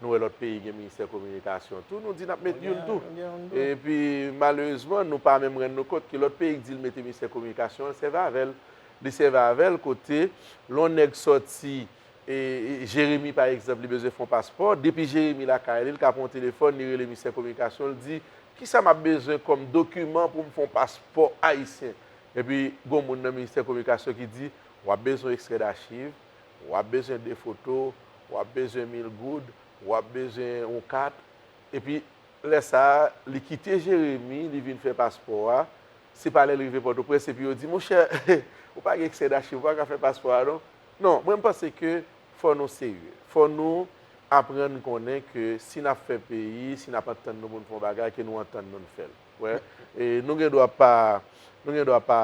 nou wè lòt peyi gen ministè kominikasyon tou, nou di n ap met youn tou. Epi, malerezman, nou pa menm rann nou kont ke lòt peyi k di l mete ministè kominikasyon an, l sèvi avè l. Li sèvi avè l kote, lè yon nèg sòti, e, e, Jeremi, pa egzanp, li bezwen fè yon paspò, depi Jeremi lakay li, l ka pran yon telefòn, li rele ministè kominikasyon, l di, "Kisa m ap bezwen kòm dokiman pou m fè yon paspò ayisyen?" Epi, gon moun nan ministè kominikasyon ki di, "W ap bezwen ekstrè dachiv, w ap bezwen de foto, w ap bezwen mil goud, w ap bezwen yon kat." Epi, lè sa a, li kite Jeremi, li vin fè paspò a. Se pa lè l rive Pòtoprens, epi yo di, "Monchè, ou pa gen ekstrè dachiv, ou pa ka fè paspò a, non." Non, mwen, m panse ke fò nou serye. Fò nou aprann konnen ke si n ap fè peyi, si n ap antann nou pou n fè yon bagay, ke nou antann nou, n fè l. Wè, e nou gen dwa pa, nou gen dwa pa,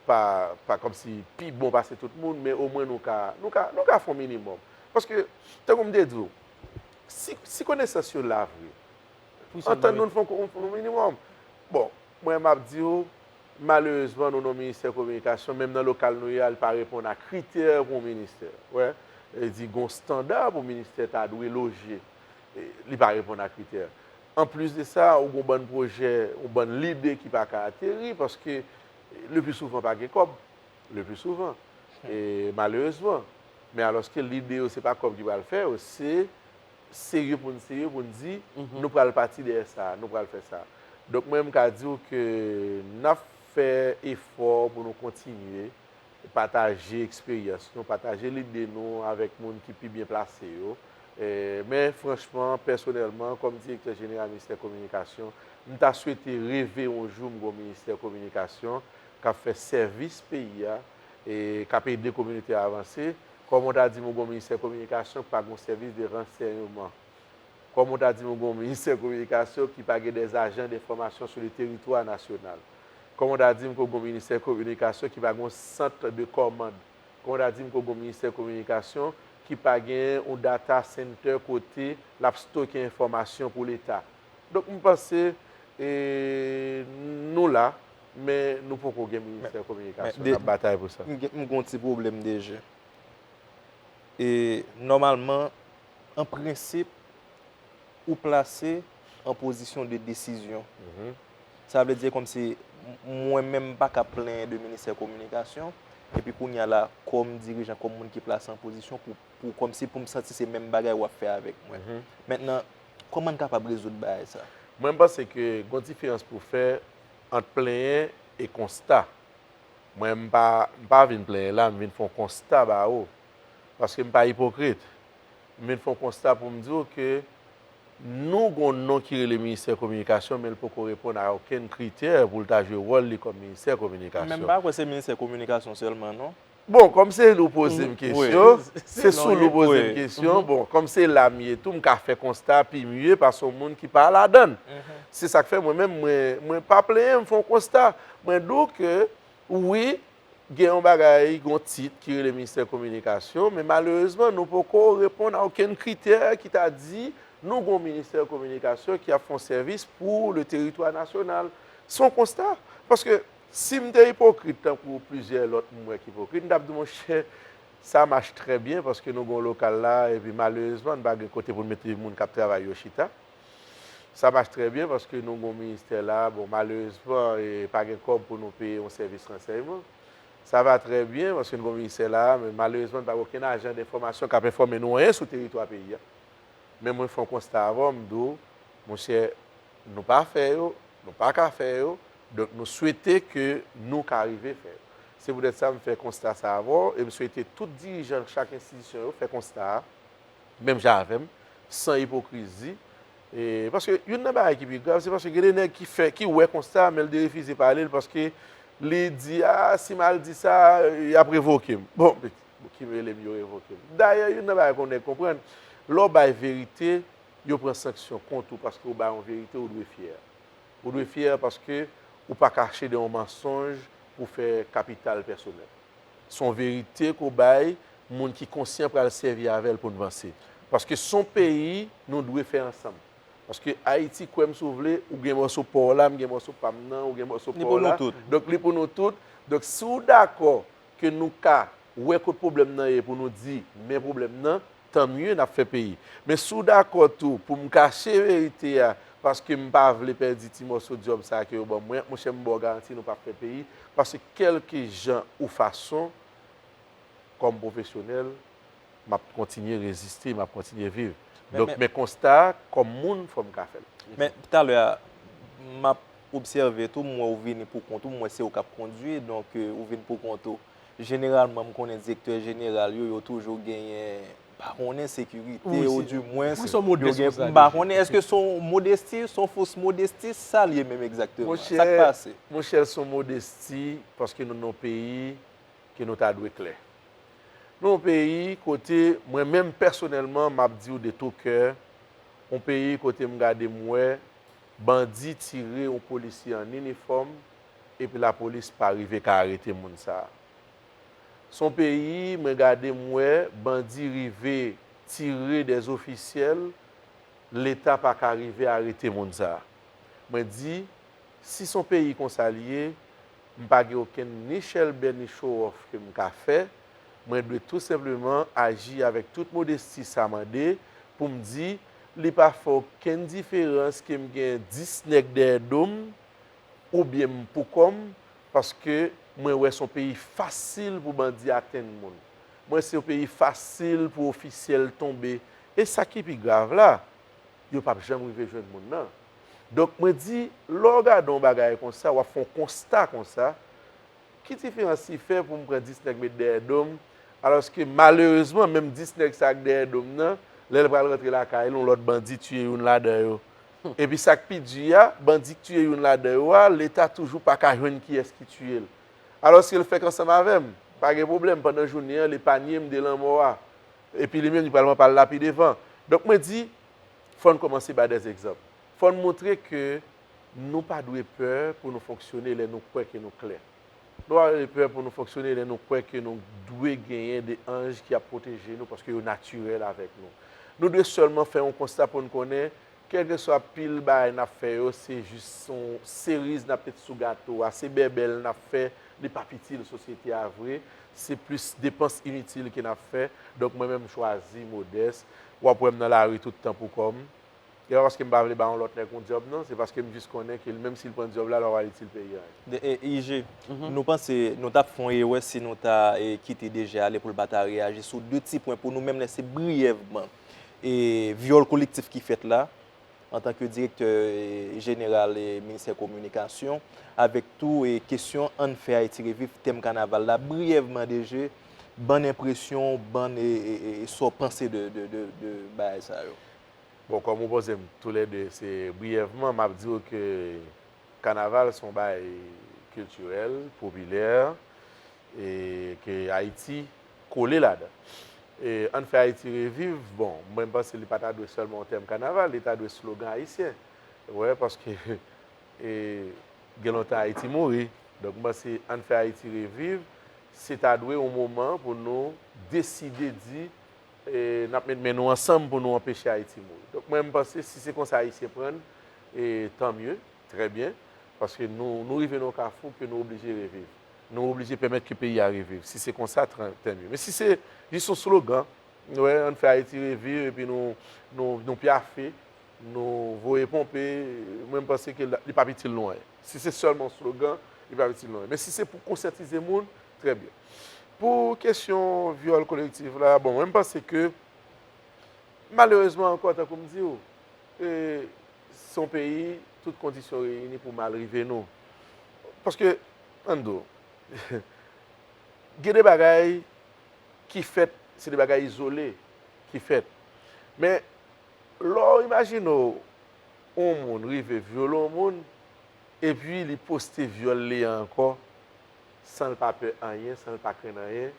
pa, pa kòmsi pi bon pase tout moun, men omwen nou ka, nou ka, nou ka fè yon minimòm. Paske, tankou m te di w, si, si konesans yo la vre, antann nou, n fè yon, yon minimòm. Bon, mwen, m ap di w, malerezman, nou nan ministè kominikasyon, menm nan lokal nou ye a, li pa reponn a kritè pou yon ministè. Wè, e di gon estanda pou ministè ta dwe loje. E li pa reponn a kritè. Anplis de sa, ou gon bann pwojè, ou bann lide ki pa ka ateri paske, e, le pli souvan pa gen kòb. Le pli souvan. E malerezman. Men alòske lide yo, se pa kòb ki pral fè yo, se serye pou n serye, pou n di, nou pral pati dèyè sa, nou pral fè sa. Donk, mwen, m ka di w ke n ap fè efò pou nou kontinye pataje eksperyans nou, pataje lide nou avèk moun ki pi byen plase yo. E, men franchman, pèsonèlman, kòm direktè jeneral ministè kominikasyon, m ta swete reve yon jou m gon ministè kominikasyon k ap fè sèvis peyi a, e k ap ede kominote a avanse. Kòman w ta di m ou gon ministè kominikasyon k pa gon sèvis de ransèyman? Kòman w ta di m ou gon ministè kominikasyon ki pa gen des agents d'information sur le territoire national? Kòman w ta di m ke w gon ministè kominikasyon ki pa gon sant de kòmand? Kòman w ta di m ke w gon ministè kominikasyon ki pa gen yon data center kote l ap stoke enfòmasyon pou Leta? Donk, m panse, e, nou la, men nou poko gen ministè kominikasyon. N ap batay pou sa. M gen, m gen yon ti pwoblèm, D G. E, nòmalman, an prensip, ou plase an pozisyon de desizyon. Sa vle di kòmsi m-, mwen menm m pa ka plenyen de ministè kominikasyon, epi kounye a la, kòm dirijan, kòm moun ki plase an pozisyon pou, pou kòmsi pou m santi se menm bagay w ap fè avèk mwen. Mentnan, kòman n kapab rezoud bagay sa? Mwen, m panse ke gon diferans pou fè ant plenyen e konsta. Mwen, m pa, m pa vin plenyen la, m vin fè yon konsta ba ou. Paske m pa ipokrit. M vin fè yon konsta pou m di w ke nou gen yon non ki rele Ministè Kominikasyon, men l poko reponn a okenn kritè pou l ta jwe wòl li kòm Ministè Kominikasyon. Men m pa kwè se Ministè Kominikasyon sèlman, non. Bon, kòm se li w poze m kesyon, se sou li w poze m kesyon. Bon, kòm se la m ye tou, m ka fè konsta pi mye pase yon moun ki pa ladan l. Se sa k fè mwen menm, mwen, mwen pa plenyen, m fè yon konsta. Mwen di w ke, wi, gen yon bagay, gen yon tit ki rele Ministè Kominikasyon, men malerezman, nou poko reponn a okenn kritè ki ta di nou gen yon Ministè Kominikasyon ki ap fè yon sèvis pou le teritwa nasyonal. Se yon konsta. Paske si m te ipokrit tankou plizyè lòt m wè ki ipokrit, m t ap di, monchè, sa mache trè byen paske nou gen yon lokal la, epi malerezman, n pa gen kote pou n mete moun k ap travay yo chita. Sa mache trè byen paske nou gen yon ministè la, bon, malerezman, e pa gen kòb pou nou peye yon sèvis ransèyman. Sa va trè byen paske nou gen yon ministè la, men malerezman, n pa gen okenn ajan denfòmasyon k ap enfòme nou anyen sou teritwa peyi a. Men mwen fè yon konsta avè w, m di w, monchè, nou pa fè yo, nou pa ka fè yo, donk nou swete ke nou ka rive fè yo. Se poutèt sa m fè konsta sa avè w, e m swete tout dirijan chak enstitisyon yo fè konsta a, menm jan avè m, san ipokrizi. E, paske youn nan bagay ki pi grav, se paske gen de nèg ki fè, ki wè konsta, men l derefize pale l, paske li di, a, si m al di sa, y ap revoke m. Bon, ki rele m yo revoke m. Dayè, youn nan bagay ke yon nèg konprann, lè w bay verite, yo pran sanksyon kont ou paske w bay yon verite, ou dwe fyè. Ou dwe fyè paske ou pa kache de yon mansonj pou fè kapital pèsonèl. Se yon verite ke w bay moun ki konsyan pral sèvi avè l pou n vanse. Paske se yon peyi nou dwe fè ansanm. Paske Ayiti, kwè m si w vle, ou gen mòso pa w la, m gen mòso pa m nan, ou gen mòso pa w la. Donk, li pou nou tout. Donk, si w dakò ke nou ka wè kot pwoblèm nan ye pou nou di, men pwoblèm nan, tan mye, n ap fè peyi. Men si w dakò tou pou m kache verite a, paske m pa vle pèdi ti mòso djòb sa a ke yo ban mwen, monchè, m ba w garanti nou p ap fè peyi, paske kèlkejan ou fason, kòm pwofesyonèl, m ap kontinye reziste, m ap kontinye viv. Donk, men konsta a, kòm moun, fò m ka fè l. Men talè a, m ap obsève tou, m wè ou vini pou kont ou, m wè se ou k ap kondui, donk, euh, ou vin pou kont ou. Jeneralman, m konnen direktè jeneral yo, yo toujou genyen, pa konnen, sekirite, ou di mwens, yo gen, m pa konnen, èske se yon modesti, se yon fos modesti, sa l ye menm egzakteman? Sa k pase? Monchè, se yon modesti, paske nou nan yon peyi ke nou ta dwe klè. Nou yon peyi kote, mwen menm pèsonèlman, m ap di w de tou kè, yon peyi kote m gade m wè bandi tire yon polisye an inifòm, epi lapolis pa rive ka arete moun sa a. Se yon peyi, mwen gade m wè bandi rive tire dè ofisyèl, Leta pa ka rive arete moun sa a. Mwen di, si se yon peyi konsa l ye, m pa gen okenn ni chèlbè ni show off ke m ka fè. Mwen dwe tou senpleman aji avèk tout modesti sa mande pou m di, li pa fè okenn diferans ke m gen dis nèg dèyè do m, oubyen m pou kò m, paske mwen wè se yon peyi fasil pou bandi atenn moun. Mwen se yon peyi fasil pou ofisyèl tonbe. E sa ki pi grav la, yo p ap janm rive jwenn moun nan. Donk, mwen di, lè w gade yon bagay konsa, w ap fè yon konsta konsa, ki diferans li fè pou m pran dis nèg met dèyè do m, alòske malerezman, menm dis nèg sa k dèyè do m nan, lè l pral rantre lakay li, yon lòt bandi tiye youn ladan yo. Epi sa k pi di a, bandi k tiye youn ladan yo a, Leta toujou pa ka jwenn kiyès ki tiye l. Alòske l fèk ansanm avè m, pa gen pwoblèm, pandan jounen an, l epanye m de lanmò a. Epi li menm, li pral pran pa l la pi devan. Donk, mwen di, fò n kòmanse bay dè egzanp. Fò n montre ke nou pa dwe pè pou nou fonksyone lè nou kwè ke nou klè. Nou pa dwe pè pou nou fonksyone lè nou kwè ke nou dwe genyen de anj ki ap pwoteje nou paske yo natirèl avèk nou. Nou dwe sèlman fè yon konsta pou n konnen, kèlkeswa pil bagay n ap fè yo, se jis yon seriz n ap met sou gato a, se bèbèl n ap fè, li p ap itil sosyete a vre, se plis depans initil ke n ap fè. Donk, mwen menm, m chwazi modès. W ap wè m nan lari tout tan pou kò m. E pa paske m pa vle ba yon lòt nèg yon djòb, non. Se paske m jis konnen ke li menm si l pran djòb la, l pa pral itil peyi a anyen. De, e, I G, nou panse nou t ap fè yon erè si nou ta, e, kite D G ale pou l pa ta reyaji sou de ti pwen pou nou menm lese briyèvman, e, vyòl kolektif ki fèt la, antanke direktè, e, jeneral, e, Ministè Kominikasyon, avèk tou, e, kesyon Ann fè Ayiti reviv, tèm kanaval la, briyèvman, D G, Ban n enpresyon, ban n e, e, e, e sa w panse de, de, de, de bagay sa yo. Bon, kòm ou poze m toulède, se briyèvman, m ap di w ke kanaval se yon bagay kiltirèl, popilè, e ke Ayiti kole ladan. E Ann fè Ayiti reviv, bon, mwen m panse li pa ta dwe sèlman yon tèm kanaval, li ta dwe slogan ayisyen. Wè, paske e, gen lontan Ayiti mouri. Donk, m panse Ann fè Ayiti reviv, se ta dwe yon moman pou nou deside di e, n ap met men nou ansanm pou nou anpeche Ayiti mouri. Donk, mwen, m panse si se konsa Ayisyen pran l, e, tan mye, trè byen, paske nou, nou rive nan yon kafou ke nou oblije reviv. Nou oblije pèmèt ke peyi a reviv. Si se konsa, tan mye. Men si se jis yon slogan, wè, Ann fè Ayiti reviv, epi nou, nou, nou pyafe, nou voye ponpe, mwen, m panse ke li p ap itil nou anyen. Si se sèlman yon slogan, li p ap itil nou anyen. Men si se pou konsyantize moun, trè byen. Pou kesyon vyòl kolektif la, bon, mwen, m panse ke, malerezman ankò, tankou m di w, e, se yon peyi, tout kondisyon reyini pou mal rive nou. Paske, ann di w, gen de bagay ki fèt, se de bagay izole ki fèt. Men, lè w imajine w, yon moun rive vyole yon moun, epi li poste vyòl li a ankò, san l pa pè anyen, san l pa krenn anyen.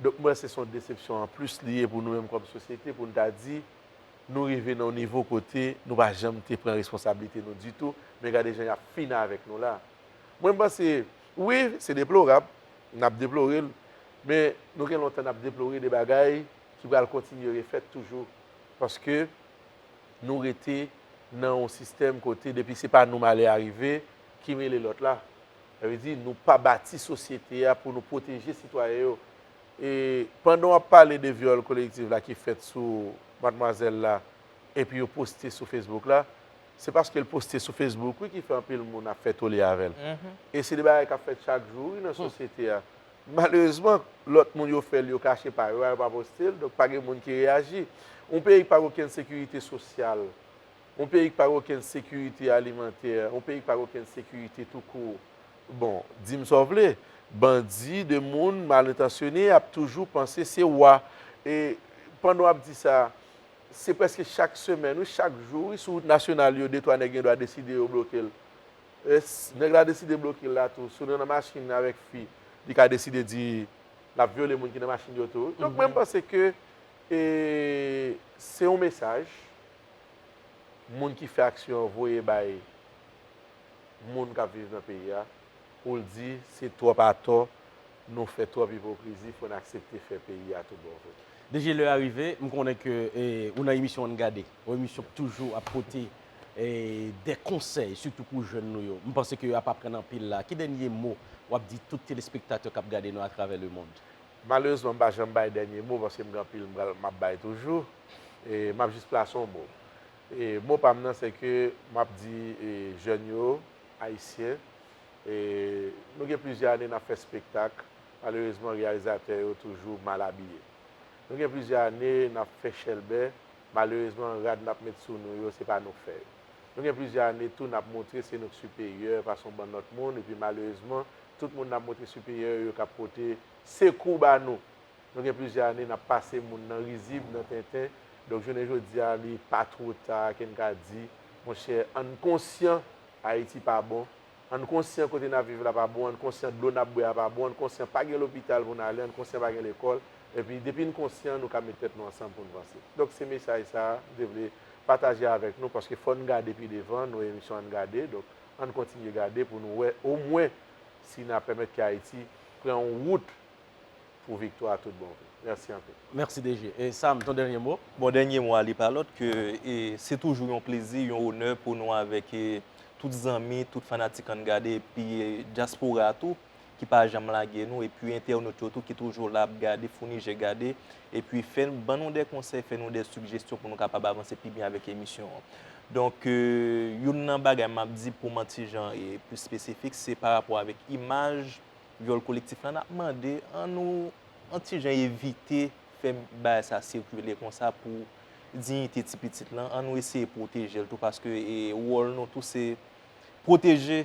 Donk, mwen, se yon desepsyon anplis li ye pou nou menm kòm sosyete, pou n ta di, nou rive nan yon nivo kote nou pa janm te pran responsablite nou ditou, men gade jan y ap fin avèk nou la. Mwen, m panse, wi, se deplorab, n ap deplore l, men nou gen lontan n ap deplore de bagay ki pral kontinye refèt toujou. Paske nou rete nan yon sistèm kote depi se pa nou malè a rive, ki rele lòt la. Sa vle di, nou pa bati sosyete a pou nou pwoteje sitwayen yo. E pandan w ap pale de vyòl kolektif la ki fèt sou madmwazèl la, epi yo poste sou Facebook la, se paske l poste sou Facebook, wi, ki fè anpil moun ap fè tole avè l. E se de bagay k ap fèt chak jou, wi, nan sosyete a. Malerezman, lòt moun yo fè l, yo kache pa yo, yo pa poste l, donk pa gen moun ki reyaji. Yon peyi ki pa gen okenn sekirite sosyal, yon peyi ki pa gen okenn sekirite alimantè, yon peyi ki pa gen okenn sekirite toukou. Bon, di m sa w vle, bandi, de moun mal entansyone ap toujou panse se wa. E pandan w ap di sa, se prèske chak semèn, wi, chak jou, wi, sou wout nasyonal yo, de twa nèg gen dwa deside yo bloke l. E s- nèg la deside bloke l la tou, si w nan machin avèk fi, li ka deside di l ap vyole moun ki nan machin yo tou. Donk, mwen, m panse ke e, se yon mesaj moun ki fè aksyon an voye bay moun k ap viv nan peyi a, pou l di se twòp atò, nou fè twòp ipokrizi, fò n aksepte fè peyi a tout bon vre. D J, lè a rive, m konnen ke e, ou nan emisyon Ann Gade, yon emisyon k toujou ap pote e, de konsèy, sitou pou jèn nou yo. M panse ke y ap aprann anpil la. Ki dènye mo w ap di tout telespektatè k ap gade nou atravè lemonn? Malerezman, m pa janm bay dènye mo paske m gen anpil m pral- m ap bay toujou. E m ap jis plase yon mo. E mo pa m nan, se ke m ap di e, jèn yo, ayisyen, e nou gen plizyè ane n ap fè espektak. Malerezman, reyalizatè yo toujou mal abiye. Nou gen plizyè ane n ap fè chèlbè. Malerezman, rad n ap met sou nou yo, se pa nou k fè yo. Nou gen plizyè ane tou n ap montre se nou k siperyè, pase yon bann lòt moun, epi malerezman, tout moun n ap montre siperyè yo, yo k ap pote sekou ba nou. Nou gen plizyè ane n ap pase moun nan rizib, nan tenten. Donk, jounen jodi a, li pa two ta ke n ka di, monchè, ann konsyan, Ayiti pa bon. Ann konsyan kote n ap viv la pa bon, ann konsyan dlo n ap bwè a pa bon, ann konsyan pa gen lopital pou n ale, ann konsyan pa gen lekòl. Epi, depi n konsyan, nou ka met tèt nou ansanm pou n vanse. Donk, se mesaj sa a m te vle pataje avèk nou, paske fò n gade pi devan, nou emisyon Ann Gade. Donk, ann kontinye gade pou nou wè, omwen, si n a pèmèt ke Ayiti pran yon wout pou viktwa tout bon vre. Mèsi anpil. Mèsi, D J. E Sam, ton dènye mo? Bon, dènye mo a, li pa lòt ke e, se toujou yon plezi, yon onè pou nou avèk e, tout zanmi, tout fanatik Ann Gade, epi e, dyaspora tou, ki pa janm lage nou, epi entènot yo tou ki toujou la ap gade, founi je gade, epi fè n, ban nou de konsèy, fè nou de sigjesyon pou nou kapab avanse pi byen avèk emisyon an. Donk, e, youn nan bagay m ap di pou m an ti jan e, pli espesifik, se pa rapò avèk imaj vyòl kolektif la, n ap mande, ann nou an ti jan evite fè bagay sa sikile konsa pou diyite ti pitit lan. Ann nou eseye pwoteje l tou, paske e, wòl nou tou se pwoteje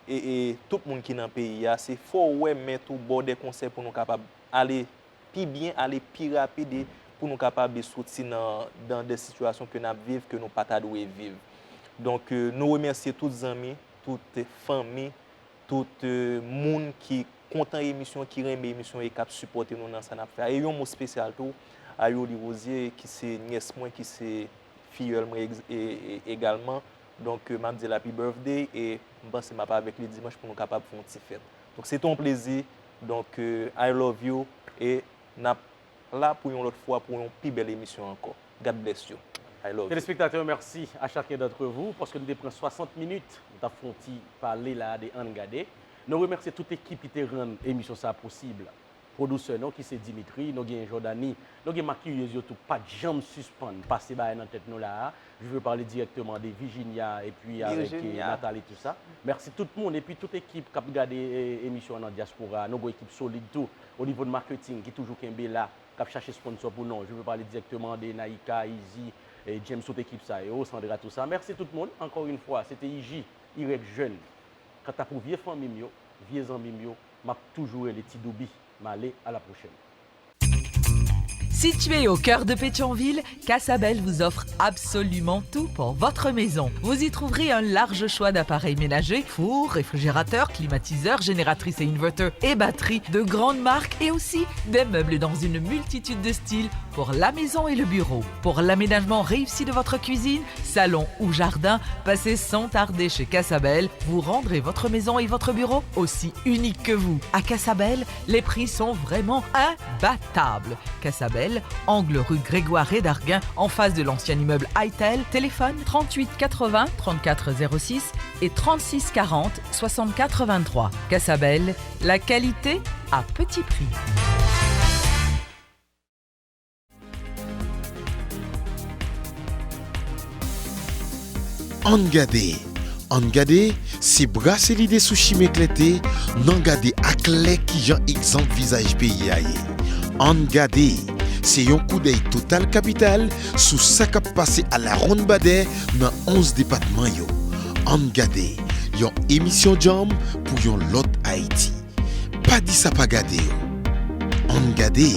e, e, tout moun ki nan peyi a. Se fò w wè, men tou ba w de konsèy pou nou kapab ale pi byen, ale pi rapid e pou nou kapab soti nan, nan de sitiyasyon ke n ap viv, ke nou pa ta dwe viv. Donk, euh, nou remèsye tout zanmi, tout fanmi, tout, euh, moun ki kontan emisyon, ki renmen emisyon e k ap sipòte nou nan sa n ap fè a. E yon mo espesyal tou a Yoli Rosier, ki se nyès mwen, ki se fiyèl mwen egalman. Donk, euh, m ap di l happy birthday e m panse m ap avèk li dimanch pou nou kapab fè yon ti fèt. Donk, se te yon plezi. Donk, euh, I love you e n ap la pou yon lòt fwa pou yon pi bèl emisyon ankò. God bless you. I love you. Téléspectateurs, merci à chacun d'entre vous, paske nou te pran swasant minit, nou t ap fè yon ti pale la de Ann Gade. Nou remèsye tout ekip ki te rann emisyon sa posib. Pwodisè nou ki se Dimitri, nou gen Jordany, nou gen makiyeuz yo tou, pa t janm sispann pase bagay nan tèt nou la a. Je veux parler directement de Virginia et puis avec, euh, Virginia. Nathalie, tout ça. Mèsi tout moun epi tout ekip k ap gade, eh, emisyon an nan dyaspora. Nou gen ekip solid tou o nivo de marketing ki toujou kenbe la, k ap chache sponsor pou nou. Je veux parler directement de Naïka, Easy, eh, James, tout ekip sa yo, Sandra, tout sa. Mèsi tout moun. Encore une fois, c'était I J, Y Jeune. Kanta pou vye fanmi m yo, vye zanmi m yo, m ap toujou rele Ti Doubi. M ale, à la prochaine. Situé au cœur de Pétion-Ville, Casabelle vous offre absolument tout pour votre maison. Vous y trouverez un large choix d'appareils ménagers, four, réfrigérateur, climatiseur, génératrice et inverter et batterie de grandes marques et aussi des meubles dans une multitude de styles pour la maison et le bureau. Pour l'aménagement réussi de votre cuisine, salon ou jardin, passez sans tarder chez Casabelle. Vous rendrez votre maison et votre bureau aussi unique que vous. À Casabelle, les prix sont vraiment imbattables. Casabelle, angle rue Grégoire Redarguin, en face de l'ancien immeuble Itel, téléphone trente-huit quatre-vingts trente-quatre zéro six et trente-six quarante soixante-quatre vingt-trois. Casabelle, la qualité à petit prix. Ann gade. Ann gade, se brase lide sou chimen klète, n an gade aklè kijan egzanp vizaj peyi a ye. Ann gade, se yon koudèy total kapital sou sa k ap pase alawonnbadè nan onz depatman yo. Ann gade, yon emisyon djanm pou yon lòt Ayiti. Pa di sa pa gade yo. Ann gade.